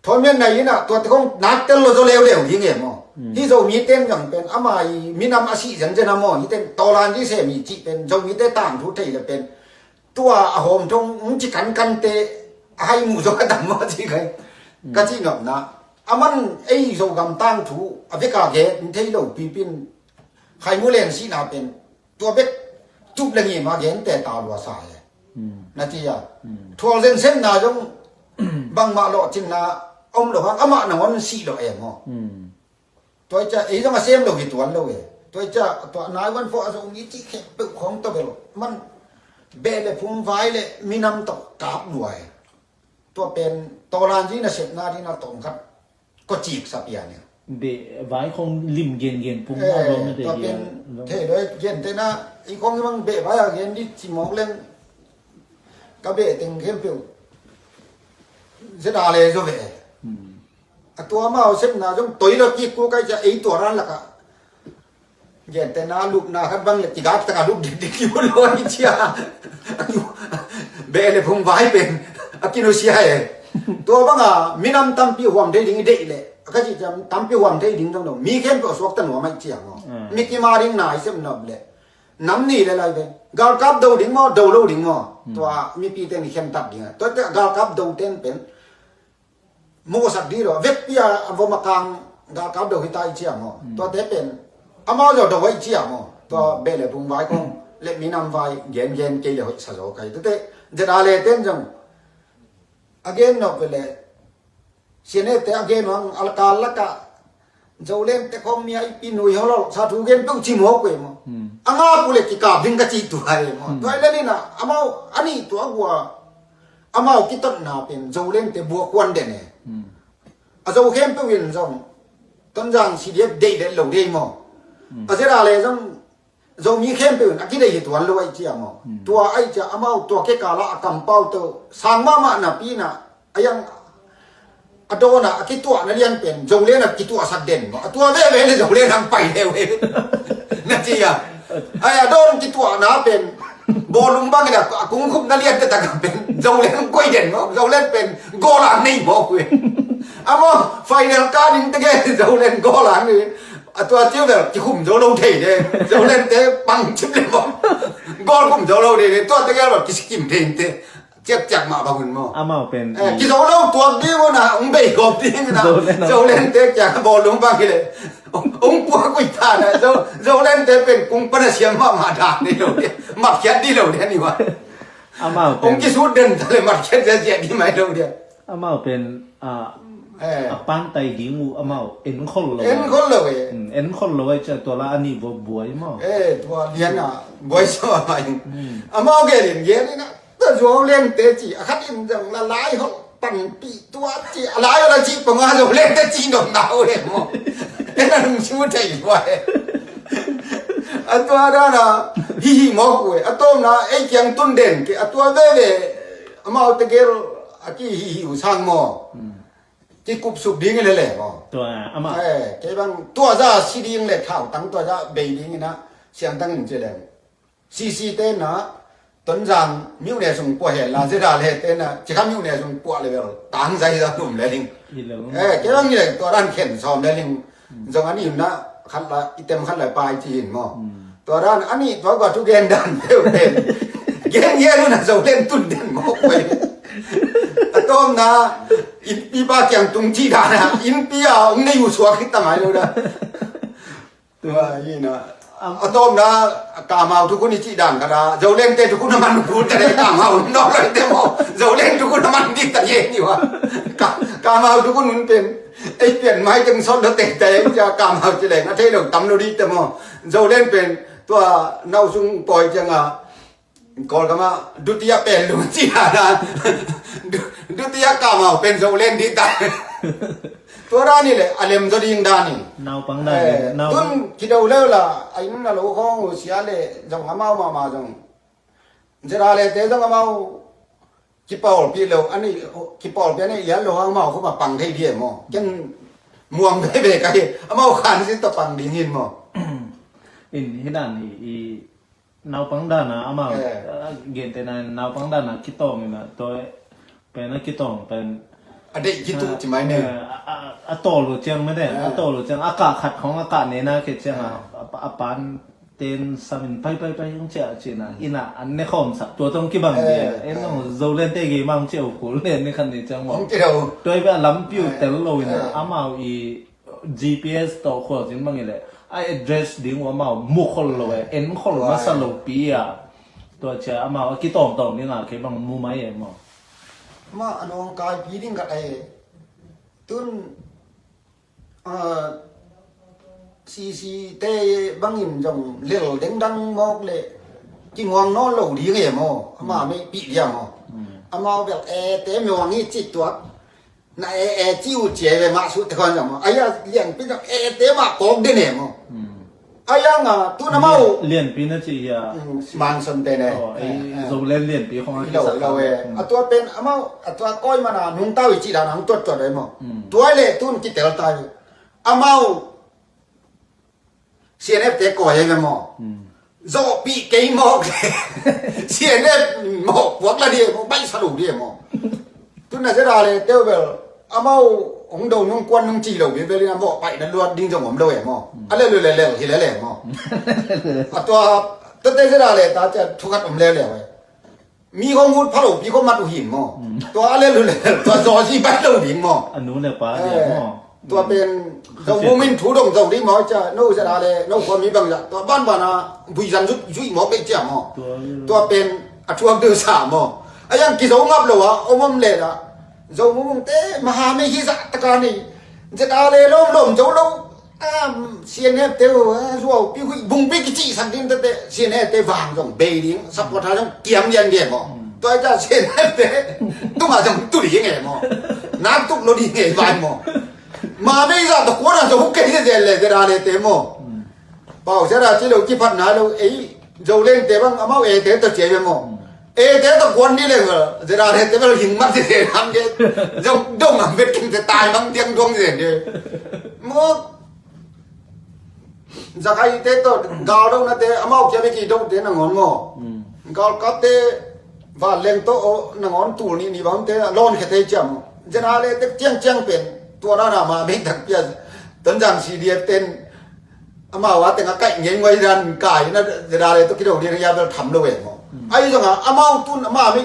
Thawimen nai inah tuate kong nak tel lo zaw leuleu ding e maw? Hmm. Hih Zomi ten zong pen ama i minam a sih zenzen a maw? Hih ten tawlanzi sem hi cih pen Zomite tangthu thei le pen tua a hawm thong hong ci kankante a hai muh zong a tam maw ci kai. Hmm. Ka cihnopna a man ei Zogam tangthu a veka gen thei lo pipin Khai Mulen sihna pen tua bek tup le ngim a gente ta lua sa e. Hmm. Na ci a. Hmm. Thualzen semna zong bangmah lawhcinna om lo hang amah nangawn sih lo e maw? Hmm. Tua i cia ei zong a sem lo hi tuan lo e. Tua i cia tua nine one four a Zomi cih khempeuh khawng tawh bel man beh le phung vai le minam tawh kap lua e. Tua pen tawlanzi nasepna ding a tawm khat kua cik sa pian e. Beh vai khong lim gengen pung a bang na beh tua pen gen. Thei doi gen tena i khong i bang beh vai a gen di ci mawk leng ka beh teng khempeuh zeda le zo ve. Hmm. A tua mau sepna zong toi lo kik ku kai cia ei tua ran laka. Gente na lupna khat bang le kigat taka lup dikdik ki lo i cia. Beh le phung vai pen a kinusia e. Tua banga minam tampi huam thei ding i deih le a ka ci ciam tampi huam thei ding zong lo mi khempeuh a suakta nuam aih ciang aw. Mm. Mi kima ding na i sem nop le nam ni le lai pen galkap do ding maw, do lo ding maw? Mm. Tua mipi ten i khentat ding a tua te galkap do ten pen mawhsak dih lo vekpi a a vom a kang galkap do hita i ciam aw. Mm. Tuate pen amau zaw do i ciam aw. Tua beh le phung vai kong le minam vai gen gen kei le hoih sa zaw kai tuate zeda le ten zong a gen nawk ve le sianete a gen wang alkal laka Zoland te khawng mi a i pi nui hawlawh sa thu gen peuh ci mawk uh e maw. Hmm. A ngap uh le kikap ding ka cih tua e maw. Hmm. Tua i lel in ah amau a nih tua gua amau kitotna pen Zoland te buak kuan den e. Hmm. A Zo khempeuh in zong Tonzang C D F deih det lo dei maw. Hmm. A zia le zong Zomi khempeuh in a kidei hi tuan lo aih cia maw. Hmm. Tua aih cia amau tua kekal ah a kampau tawh sang mahmah napi in ah a yang a dawn ah a kituahna lian pen Zoland a kituahsak den maw. A tua veve le Zoland ang pai leu e. Na ci a. Ai, a dawn kituahna pen bawlung bang in ah a kungkhupna lian taktak ah pen Zoland ang koih den maw. Zoland pen goal ang nei maw kue. A maw final ka ding tege Zoland goal ang nei. A tua ciu bel kikhum zo lo thei de. Zoland te pang cip le maw. Goal khum zo lo thei de. Tua tege bel kisikim thei te. Ciakciak mah bang hun maw. Amau pen Eh, kizo lo tuak ding uh na, hong bei gawp ding uh na. Zoland a Zoland te kiang a bawlung bang hi le. Hong, hong puak uh hi ta na. Zo, Zoland te pen kung pan a siam mahmah dan ding lo dia. Matkhiat ding lo dia ni wa. Amau Hong pen kisut den ta le matkhiat zia zia ding mai lo dia. Amau pen a Eh. a pantai ding uh amau enkhol lo. Enkhol lo e. Hmm, enkhol lo ai cia tua la a nih vua buai maw. Eh, tua lian a buai so a mai. Hmm. Amau gelin gelin a. Tua Zoland te ci, a khat in zong la lai hol panpih tua ci, a lai hol a ci panga Zoland te ci nop na uh e maw. En a nung su thei lua e. A tua dan a, hi hi mawk uh e. A tawmna, ei kiang tun den ke, a tua veve, amau tegel, a ki hi hi uh sang maw. Hmm. Kikupsuk ding in le le maw. Tua, amah. Eh, kei bang, tua za si ding le thau tang, tua za bei ding in a, siang tang in ci leng. C C te na, Tonzang miuh ne sung pua he la, zeda le te na, cikha miuh ne sung pua le bel, tang zai za tum le ling. Hi le ling. Eh, ke bang ni le, tua dan khen sawm le ling. Zong a ni na, khat la, i tem khat la pai ci hin maw. Hmm. Tua dan, a ni, tua gua tu gen dan, teu pen. Gen gen na, zo len tun den maw, pai. A tawm na, in pi pa kiang tung ci dan na, in pi a, ung ne yu suak hita mai lo da. Tua hi na. Am- A tawmna, kamau thukhun i cih dan khat a, Zoland te thukhun a man kul ta dei kamau, nawk lai te maw, Zoland thukhun a man dik ta dei ni wa. Ka-, kamau thukhun hun pen, ei pian mai teng sawt lo te te, ei cia kamau ci leng, a thei lo tam lo dik te maw. Zoland pen, tua nau sung pawi ciang a, Kawlgam ah, dutiya pen lung ci dan a. Du-, dutiya kamau pen Zoland ding dan. Tua dan hi le, a lem zaw ding dan hi. Naupang dan hi, eh, nau- tun kido leu la, a inn a lo khawng uh sia le, zong amau mahmah zong. Zera le te zong amau kipawlpih lo, a nih, kipawlpih a nih lian lo hang amau khawm a pang thei ding e maw. Ken muang veve ka hi, amau khan sin tawh pang ding hin maw. In hi dan hi, i Naupang dan a amau, eh, a, gente na naupang dan a kitawng in a, tua pen a kitawng pen. A deih kitu, a, ci mai ne. Eh, a, a, a tawl uh ciang mede, a, eh, tawl uh ciang, a kah khat khawng a kah ne na khe ciang a, eh, a, a pan ten sam in pai, pai, pai, hong ciah ci na, in a, an ne khawm sak, tua tawng kibang, eh, dia. En, eh, nong Zoland te gei mang ciah uh kul ne, ne khan ne ciang maw. Hong ci lo. Tua i ve a lampi uh, eh, tel lo in a, eh, amau i G P S tawh khualzin bang hi leh a address ding uh amau mu khol lo e, en khol masa lo pi a. Tua cia amau a kitawngtawng ding a kei bang mu mai e maw. Amah a nawngkaipi ding khat ahi. Tun, ah, C C te bangin zong lel dengdang mawk le kinguang nawn lo ding e maw. Amah meihpih dia maw. Amau bel e te muang hi cih tuak. Na e e ci uh cia ve mah suh te khawn zong maw. Aya lianpi zong e te mah kawk den e maw. Aya nga tu na mau. Lianpi na ci hia. Manson te ne. Zoland lianpi khong a kisakha. A tua pen amau a tua kawi mana nungtau i ci dan ang tuattuat ve maw. Tua le tun kitel tai. Amau C N F te kawi e ve maw. Zawhpih kei mawk le C N F mawh puak la dih e maw, baihsa lo dih e maw. Tun na zia da le teu bel amau hong do nung kuan nung ci lo bia bel in a mawh paih na luat ding zong om lo e maw. A le lu le lel hi le le maw. A tua tua te zia da le ta cia thu khat om le le e. Mi khong ut pha lo pi khong mat uh hin maw. Tua a le lu le tua zaw zi bai lo ding maw. A nu le pa ding maw. Tua pen zong mumin thu dong zong ding maw cia no zia da le no khua mi bang zah tua ban ban a bui zan zui zui maw bei cia maw. Tua pen a thuak deu sa maw. A yang kizo ngap lo a om om le la. Zo mumung te maha mei hi zah taka ni. Zia da le lom lom zo lo. CNF te uh, zuau pi hui bung pi kicihsak ding tete, CNF te vang zong bei ding, supporter zong kiam lian lian maw. Tua ita CNF te tungah zong tu ding e maw. Nak tuk lo ding e vai maw. Ma bei zah tawh kuan ah zong kei zia le zia le te maw. Pau sia da ci lo kiphatna lo ei Zoleng te bang amau e te tawh cia ve maw. E te tawh kuan ni le zia le te bang hing mat zia nam de. Zong dong ang vet king te tai bang tiang dong zia de. Maw Zakai te tawh gal do na te amau kia beki do te nangawn maw. Gal kap te van leng tawh nangawn tul ni ni bang te lawn khe te ciam. Zia le te ciang ciang pen tua na na ma bek tak pia. Ton jang CDF ten amau a teng a kaih ngei ngoi dan kai na zia le tawh kido dia ya bel tham lo e maw. Ai zong a amau tun ama mi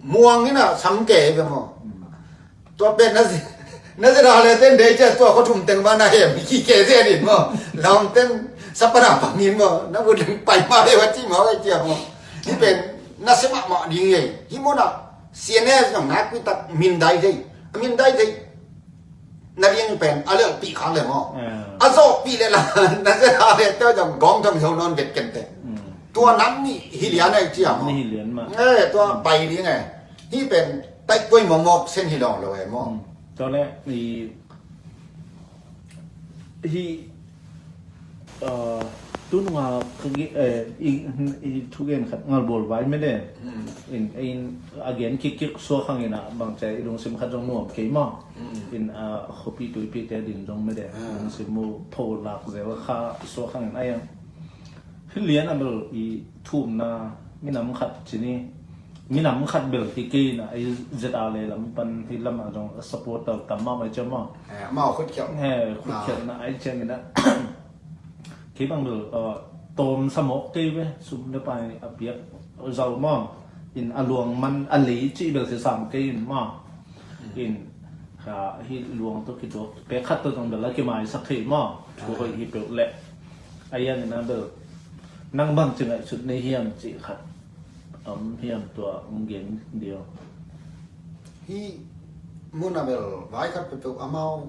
muang ina sam ke ve maw. Tua pen na zi na zi ra le ten dei cia tua khuathum teng ma na hem ki ke ze din maw. Laung ten sapana pangin maw na bu ding pai ma le wa ci maw ai cia maw. Hi pen na se mahmah ding ei hi maw na. CNF zong na kui tak min dai thei a min dai thei. Na ding pen a lelpih khang le maw. A zawhpih le la na zi ra le te zong gawng thong zo nawn vet ken te. Tua nam nih hi lian ai cia maw. Tua bai ding e. Hi pen taih kuai mawkmawk sen hi lawng lo e maw. Tua le i hi tununga i thugen khat ngalbawl vai mede. In a gen kikkik suak hangin ah bangcia i lungsim khat zong nuam kei maw. In a khuapi tuipi te din zong mede lungsim mu pho lak zel kha suak hangin a hi lian a bel i thumna minam khat cini minam khat bel hi kei na ai zet a le lam pan hi lam a zong supporter tam ma mai cem ma. Mau khut khiau. Khut khiau na ai cem ina. Kei bang bel tawm samok kei ve sum le pai a piak zau ma. In a luang man a lei ci bel si sam kei in ma. In hi luang to kituak pek khat to zong bel a kimaisak thei ma. Thu hoih hi peuh leh a ian ina bel nang bang ci ngaihsut nei hiam ci khat om hiam tua om gen dio. Hi muna bel vai khat peuh peuh amau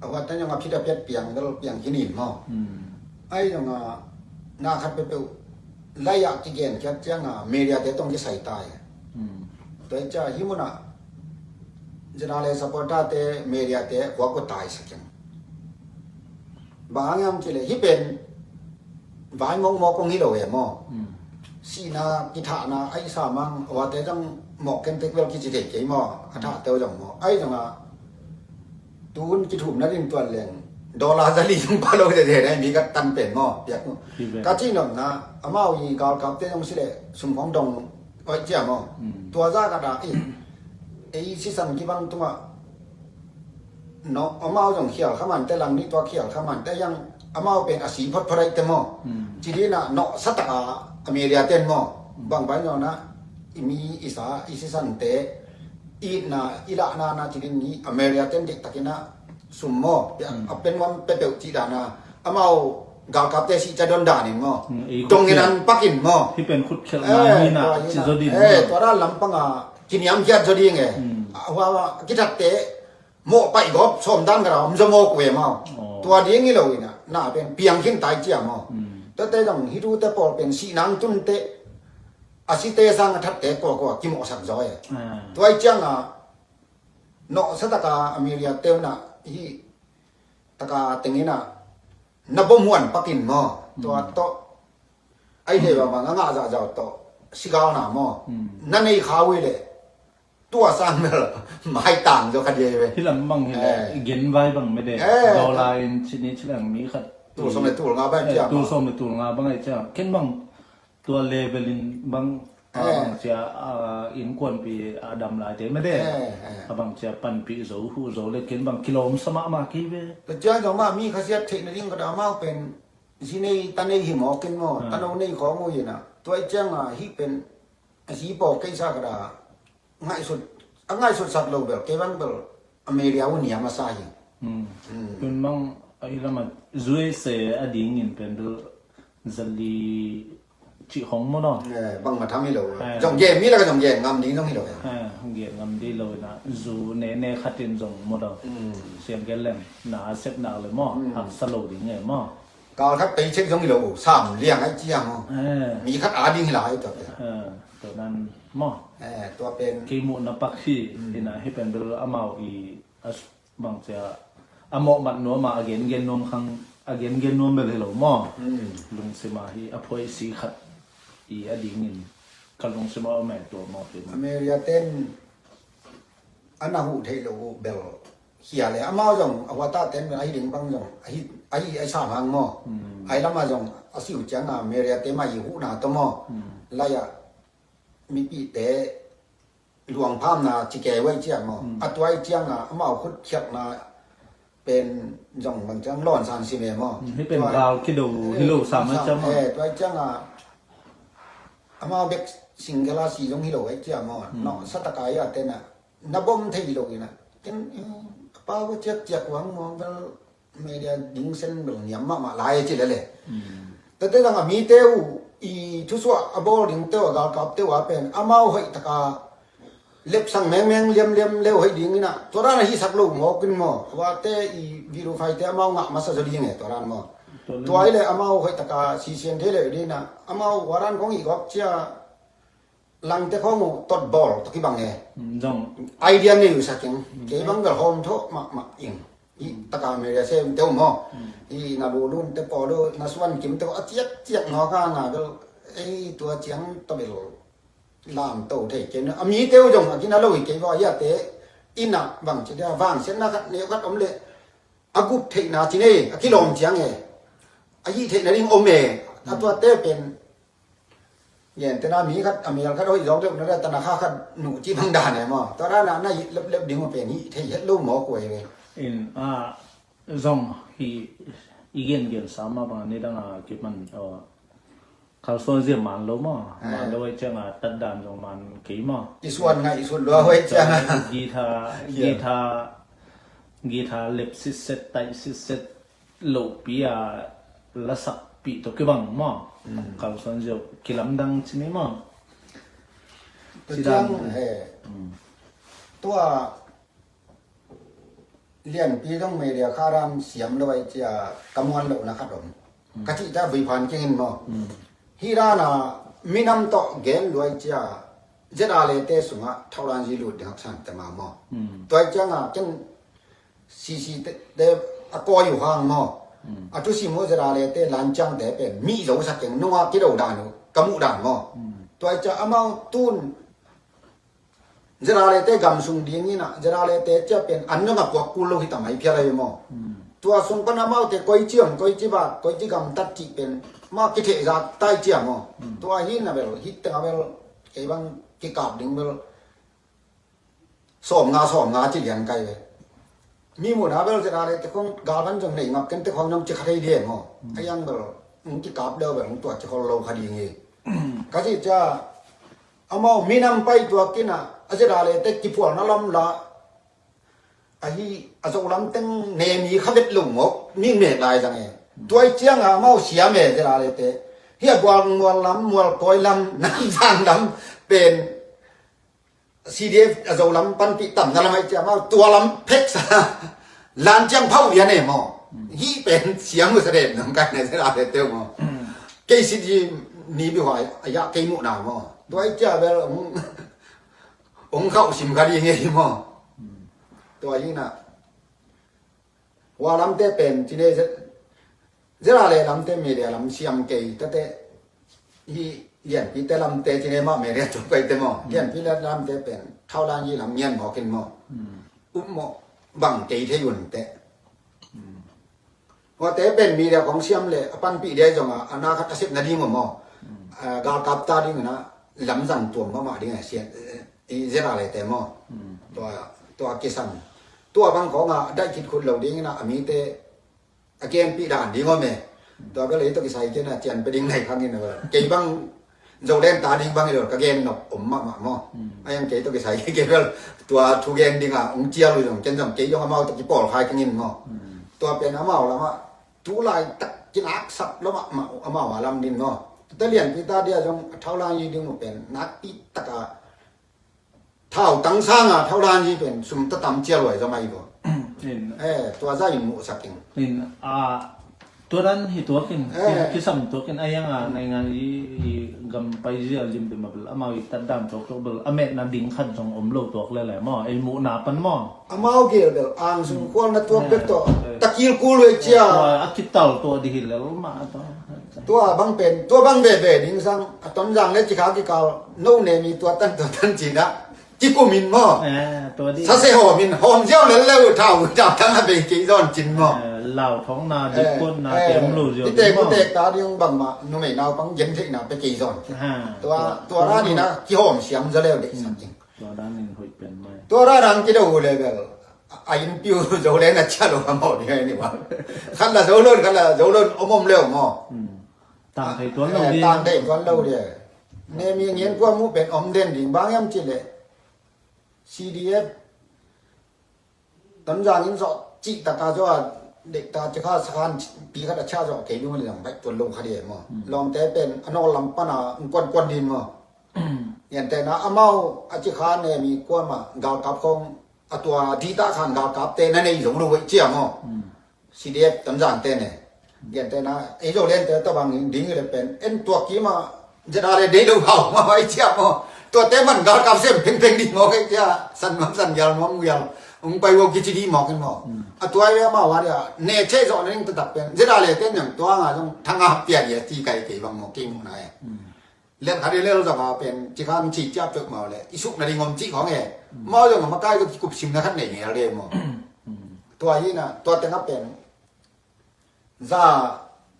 a wat na nyong a phit a piat piang bel piang kinin maw. Ai nyong a na khat peuh peuh lai a kigen kiat ciang a media te tong kisai tai. Tua i cia hi muna zia le supporter te media te khuak ko tai sa kiang. Bang hang hiam ci le hi pen vai mawkmawk kong hi lo e maw. Sihna kithahna ai sa mang a wate zong mawk ken tek bel kici thei kei maw a thah teu zong maw ai zong a. Tun kithumna ding tuan leng dollar zali zong pa lo zia zia na mi ka tan pen maw piak. Ka ci nopna amau i galkapte zong si le sum khong dong oih cia maw. Tua za ka da i ei sisan kibang tungah no amau zong khial khamante lang nih tua khial khamante yang amau pen a si photphot aih te maw. Ci dina no sataka a media ten maw. Bang bai no na i mi i sa i sisante itna i lahna na ci din ni a media ten diktakina sum maw a pen wan pepeuh ci dana amau galkapte si ca don danin maw. Dong in an pakin maw. Hi pen khut khial na ni na ci zo din maw. Tua da lampanga kiniam khiat zo ding e. Hua kithatte mawh paih gawp sawm dan ka da om zo mawk uh e maw. Tua ding hi lo ina na pen piang khin tai cia maw. Tate zong hi tute pawl pen sihnang tunte a site sang a thatte kuakua kimawhsak zaw e. Tua i cianga nawhsa taka a media teuna hi taka tengina na bom huan pakin maw. Tua tawh ai dei bang bang a ngah zahzau tawh sigalna maw. Na nei kha ui le tua sang mel mai tang zo kha dia ve. Hi lam bang hi le i gen vai bang mede. Dollar in chini chilang mi khat tul som le tul nga bang cia tul som le tul nga bang ai cia ken bang tua level in bang bang cia innkuanpi a dam lai te mede. A bang cia panpi zo hu zo le ken bang kilawm sa mahmah kei ve. Tua ciang zong mah mi khasiat theih nading ka da mau pen zi nei ta nei hi mawk in maw ta no nei khawng uh hi na. Tua i cianga hih pen a zi paw keisa ka da ngaihsut a ngaihsutsak lo bel kei bang bel a media uh niam a sa hi. Tun bang a i lama zuai se a dingin pen bel zali cih khong maw no. Eh, bangmah tham hi lo. Eh. Zong gen mi lakah zong gen ngam ding zong hi lo. Eh, gen ngam ding lo ina. Zu nene khatin zong maw no. Mm. Siang gen leng na a sep nak le maw. Mm. Haksa lo ding e maw. Kal khat pei cek zong hi lo. Sam liang ai ciang maw. Eh. Mi khat a ding hi lai tua pen. Eh, tua nan maw. Eh, tua pen. Kei muh na pak hi. Mm. Ina hi pen bel amau i a s- bang cia a mawhmat nuam a, a gengen nuam khang, a gengen nuam bel hi lo maw. Mm. Lungsima hi a phoisi khat i a dingin ka lungsima om e tua maw hi. A media ten a na huh theih lo uh bel hia le amau zong a huata ten bel a hi ding bang zong a hi, a hi a sam hang maw. Mm. A hi lama zong a siu cianga media te mah i huhna tawh maw. Mm. Lai-ah mipite luangphamna ci kei uh ai ciang maw. Mm. A tuai cianga amau khut khiakna pen zong bang ciang lawnsan si ve maw. Mm, hi pen gal kido hi lo sam ai ciang maw. Eh, tuai cianga amau bek single a si zong hi lo ai ciang maw. Mm. No sataka ia tena na bom thei lo ina. Ken, eh, a pau ciak ciak wang maw bel media ding sen bel niam mahmah lai ci lele. Mm. Tate dang a mite uh i thusuah a bawl dingte uh a galkapte uh a pen amau hoih taka lepsang mengmeng liamliam leu hoih ding ina tua dan a hisak lo mawk in maw. Huate i video file te amau ngah masa zaw ding e tua dan maw. Tua le- Tua ile amau hoih taka sisian thei leu ding ina amau huaran kong i gawk cia langte khawng uh tot bawl tawh kibang e. Mm, zong. Idea nei uh sa keng. Mm. Kei bang bel hawm thawh mahmah ing. Hi taka media sem teu maw. Mm. Hi na lulun te pawl uh na suan kim teu a ciak ciak maw ka nga bel ei tua ciang tawh bel lam to thei kei na. A mi teu zong a kina lo hi kei va ia te ina bang ci dia vang sian na khat neu khat om le a gup theihna ci nei a kilawm ciang e. A hih theihna ding om e. A tuate pen Gen tena mi khat a mial khat hoih zawk deuh na le tana kha khat nuh ci bang dan e maw. Tua dana na hih leplep ding uh pen hih thei het lo maw kuai ve. In a zong hi i gen gen sa ma bang ni dang a kiman kalsuan zia man lo maw. Eh. Man lo ai ciang a tat dan zong man kei maw. I suan ngai i sut lua hoih ciang a. Guitar, guitar, guitar lep sitset, taih sitset. Lohpi a lasakpih tawh kibang maw. Mm. Kalsuan ziau kilamdang cini maw. Tua ciang he. Mm. Tua lianpi dong media kharam siam lo ai cia ka muan lo na khat om. Mm. Ka cih ta vui phan kingin maw. Mm. Hi dana minam tawh gen lo ai cia zet a lete sungah thaulan zi lut ding haksan te ma maw. Mm. Tua ai cianga ken sisi te, te a kawi uh hang maw. Mm. A thusim uh zerale te lanciang te pen mi zo sa keng nunga kido dan uh ka muh dan maw. Mm. Tua i cia amau tun zerale te gam sung ding ina zerale te cia pen an nunga kuak kul lo hi ta mai phial ai maw. Mm. Tua sung pan amau te koi ci om koi ci vat koi ci gam tat ci pen ma kitheh zak tai cia maw. Mm. Tua hi na bel hi teng a bel kei bang kikap ding bel sawm nga sawm nga ci lian kai ve. Mi muna bel zet a le te khong galvan zong nei ngap ken te khong nong ci kha thei ding maw. Mm. A yang bel nong ci kap deuh bel nong tua ci khol lo kha ding hi. Ka ci cia amau minam pai tua kina a zet a le te kiphualna lam la ahi a zo lam teng ne mi kha vet lo ngok mi mek lai zang e. Tuai cianga amau siam e zet a le te hi a bual mual lam mual kawi lam nam zang lam pen C D F a zo lam panpih tam na lam ai ciam a tua lam phek sa lan ciang phau lian e maw. Hi pen siam uh sa dem nang kai na sa la te teu maw. Kei si di ni bi huai a ya kei muh na maw. Tua ai cia bel ong ong khauh sim ka di ngei maw. Tua hi na. Hua lamte pen cine zet zera le lamte media lam siam kei tate hi lianpite lamte cine mah media tuk kaite maw. Lianpi le lamte pen thaulan yi lam ngian mawkin maw. Up mawh bang kei thei un te. Huate pen media kong siam le a panpih dia zonga a na khat a sep nading maw. Galkap ta ding na lamzang tuam mahmah ding a sian i zera le te maw. Tua tua kisan tua bang khonga daih khit khut lo ding ina a mite a genpih dan ding om e. Tua bel ei tawh kisai kena cian pe ding nai khang in a bel kei bang zo den ta ding bang i lo ka gen nop om mahmah maw. A yang kei tawh kisai kei bel tua thu gen dinga ong cial uh zong ken zong kei zong amau tawh kipawl khai kangin maw. Tua pen amau lamah tu laitak kinaksap lo mahmah uh amau a lam din maw. Tuate lianpi ta dia zong a thaulan yi ding uh pen nakpi taka thautang sanga thaulan yi pen sum tatam cial huai zong ahi bo. Eh, tua za in muhsak in. Tua dan hi tuakin, kisam tuakin a hianga naingan i gam paizia lim pemah bel amau i tatdan tuaktuak bel a metna ding khat zong om lo tuak lele maw, ei muhna pan maw? Amau gel bel angsung khualna tuak bek tawh takil kul huai cia. A kital tuah dih hi lel mah tawh. Tua bang pen tua bang veve ding sang a Tonzang le Cikha kikal no nemi tua tan tua tan cina kikumin maw? Sase hawmin hawm ziau lel leu thau thau tang a bei kei zawn cin maw? Lau thawngna dikkuatna tem lo ziau. Ite kutek ta ding bangmah numei naupang gen theihna pe kei zawn. Tua tua na nina kihawm siam zaw leu deih sak ding. Tua dan in hoih pen mai. Tua dan ang kido uh le bel a innpi uh zo le na cia lo a mawh ding a ni bang. Khat la zo lo khat la zo lo om om leu maw? Tang thei tuan lo ding. Tang thei tuan lo ding. Nemi ngian kua mu pen om den ding bang yam ci le. C D F Tonzang in zawh cih taka zawh a deihta Cikha sakhan pi khat a cia zawh kei ding a ni lang baih tuan lo kha ding maw? Lawmte pen a nawl lam pana kuan kuan ding maw? Yantena amau a Cikha nemi kuama galkap khong a tua dita khan galkapte na nei zong lo veih cia maw? C D F Tonzangte ne. Gentena ei zo lente tabang ding le pen en tuak kima zeda le dei lo hau ma mai cia maw? Tuate man galkap sem phengpheng ding maw kei cia san mam san gial mam gial ung pai wo kici dih mawk in maw? A tuai ve amau a dia ne che zawh na ding tatak pen zeda le ten yang tua nga zong thanga pia dia ti kai kei bang maw kei muhna e. Lel khat i lel zong a pen Cikha ci ciah peuhmah le i suk nading om cih khawng e. Maw zong a makai zong kikup simna khat nei ngel de maw? Tua hi na tua tengah pen za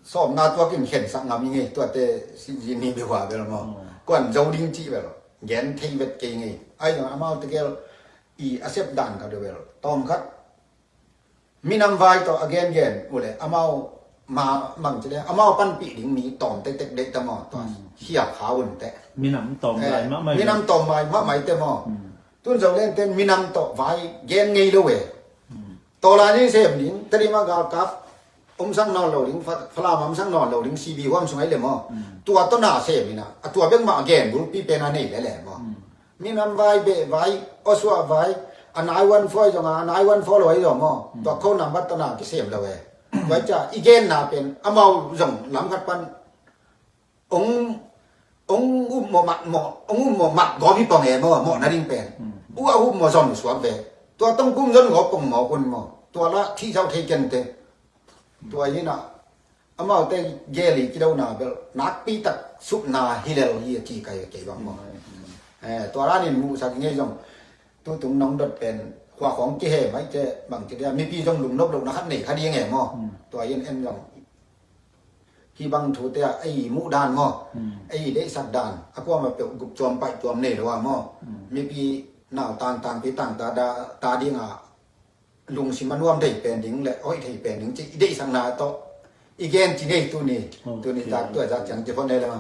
sawmnga tuakin khensak ngam i ngei tuate sihzini beuha bel maw? Kuan zo ding cih bel gen thei vet kei ngei. Ai zong amau tegel i a sep dan ka do bel tawm khat minam vai tawh a gengen uh le amau ma mang ci le amau panpih ding mi tawm tektek deih ta maw? Tua hia kha un teh. Minam tawm vai mahmai. Minam tawm vai mahmai te maw? Tun zo lente minam tawh vai gen ngei lo e. Tawla ni sem ding tadima galkap omsang nawn lo ding Falam omsang nawn lo ding C B huam sung ai le maw? Tua tawh na sem ina a tua bek mah a gen bulpi pen a nei le le maw? Minam vai beh vai osua vai a nai wan fo ai zong a nai wan fo lo ai zong maw? Tua kho nambat tana kisem lo e. Tua cia i genna pen amau zong lam khat pan ong ong um maw mat maw ong um maw mat gawm hi pong e maw mawh na ding pen. U a um maw zon suak ve. Tua tong kum zon gawp pong maw kun maw? Tua la thi zau thei kente. Tua hi na amaute gel i kidona bel nakpi tak supna hi lel hi a ci kai kei bang maw? Tua ranin muhsak i ngei zong tutung nong dot pen khua khawng kihe mai te bang ci dia mipi zong lungnop lohna khat nei kha ding e maw? Tua in en zong hi bang thute a ei muh dan maw? Ei deihsak dan a kuama peuh gup cuam paih cuam nei lo a maw? Mipi nau tangtangpi tangta da ta dinga lungsim a nuam thei pen ding le hoih thei pen ding ci i deihsakna tawh i gen ci nei tuni. Tuni tak tua zat ciang ci phot nei le ma.